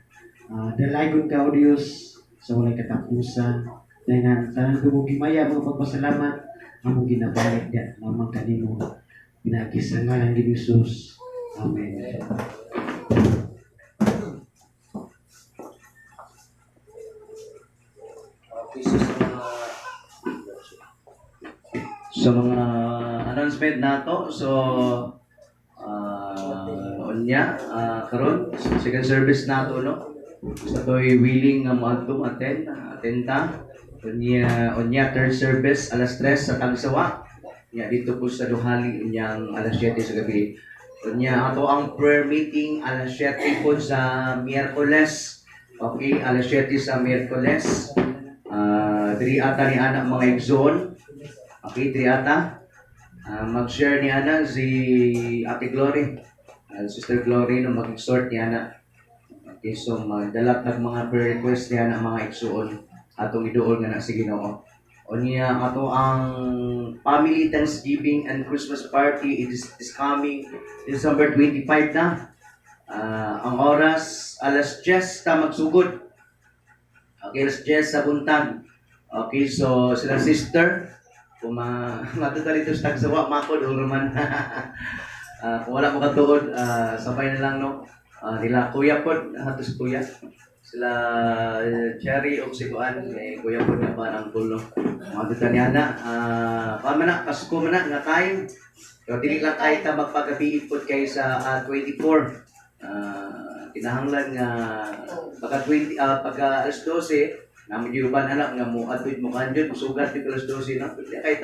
S7: Dalaygon ka, O Dios, sa walay katapusan. Dahil nga tanan ko mong gimaya mga pagpasalamat among ginabalik diya lamang kanimo pinaagi sa ngalan ni Jesus. Amen.
S3: Okay, so sa mga announcement nato, so unya karon second service nato, no, sa toy willing nga moadto, attend, attenda. Unya third service alas 3 sa Tagsawa nya, dito po sa Duhali unyang alas 7 sa gabi. Unya ato ang prayer meeting alas 7 po sa Miyerkules. Okay, alas 7 sa Miyerkules. Diri ata ni ana mga igsoon. Okay, diri ata. Mag-share ni ana si Ate Glory. Sister Glory, no, mag-exhort ni ana. Okay, so magdala tag mga prayer request ni ana mga igsoon atong iduol nga na sa Ginoo. Unya ato ang family Thanksgiving and Christmas party, it is coming December 25 na. Ang oras alas 10 ta magsugod. Okay, alas 10 sa buntag. Okay, so sila sister, kung matuta dito sa Tagsawa, makod o man. Kung wala mo katuod, sabay na lang, no. Nila kuya pod, hatos kuya. Sila Cherry o si Kuan, eh, kuya pod nga ba ang kulo. Matuta niya na, kuan man na, Pasko man na, nga time. Pero dili lang kahit ta magpagabi pod kay sa 24. Kinahanglan nga pagka 20 pagka alas 12 namin yung uban anak nga mo adto mo kanjud musugat di alas 12, no, kaya kahit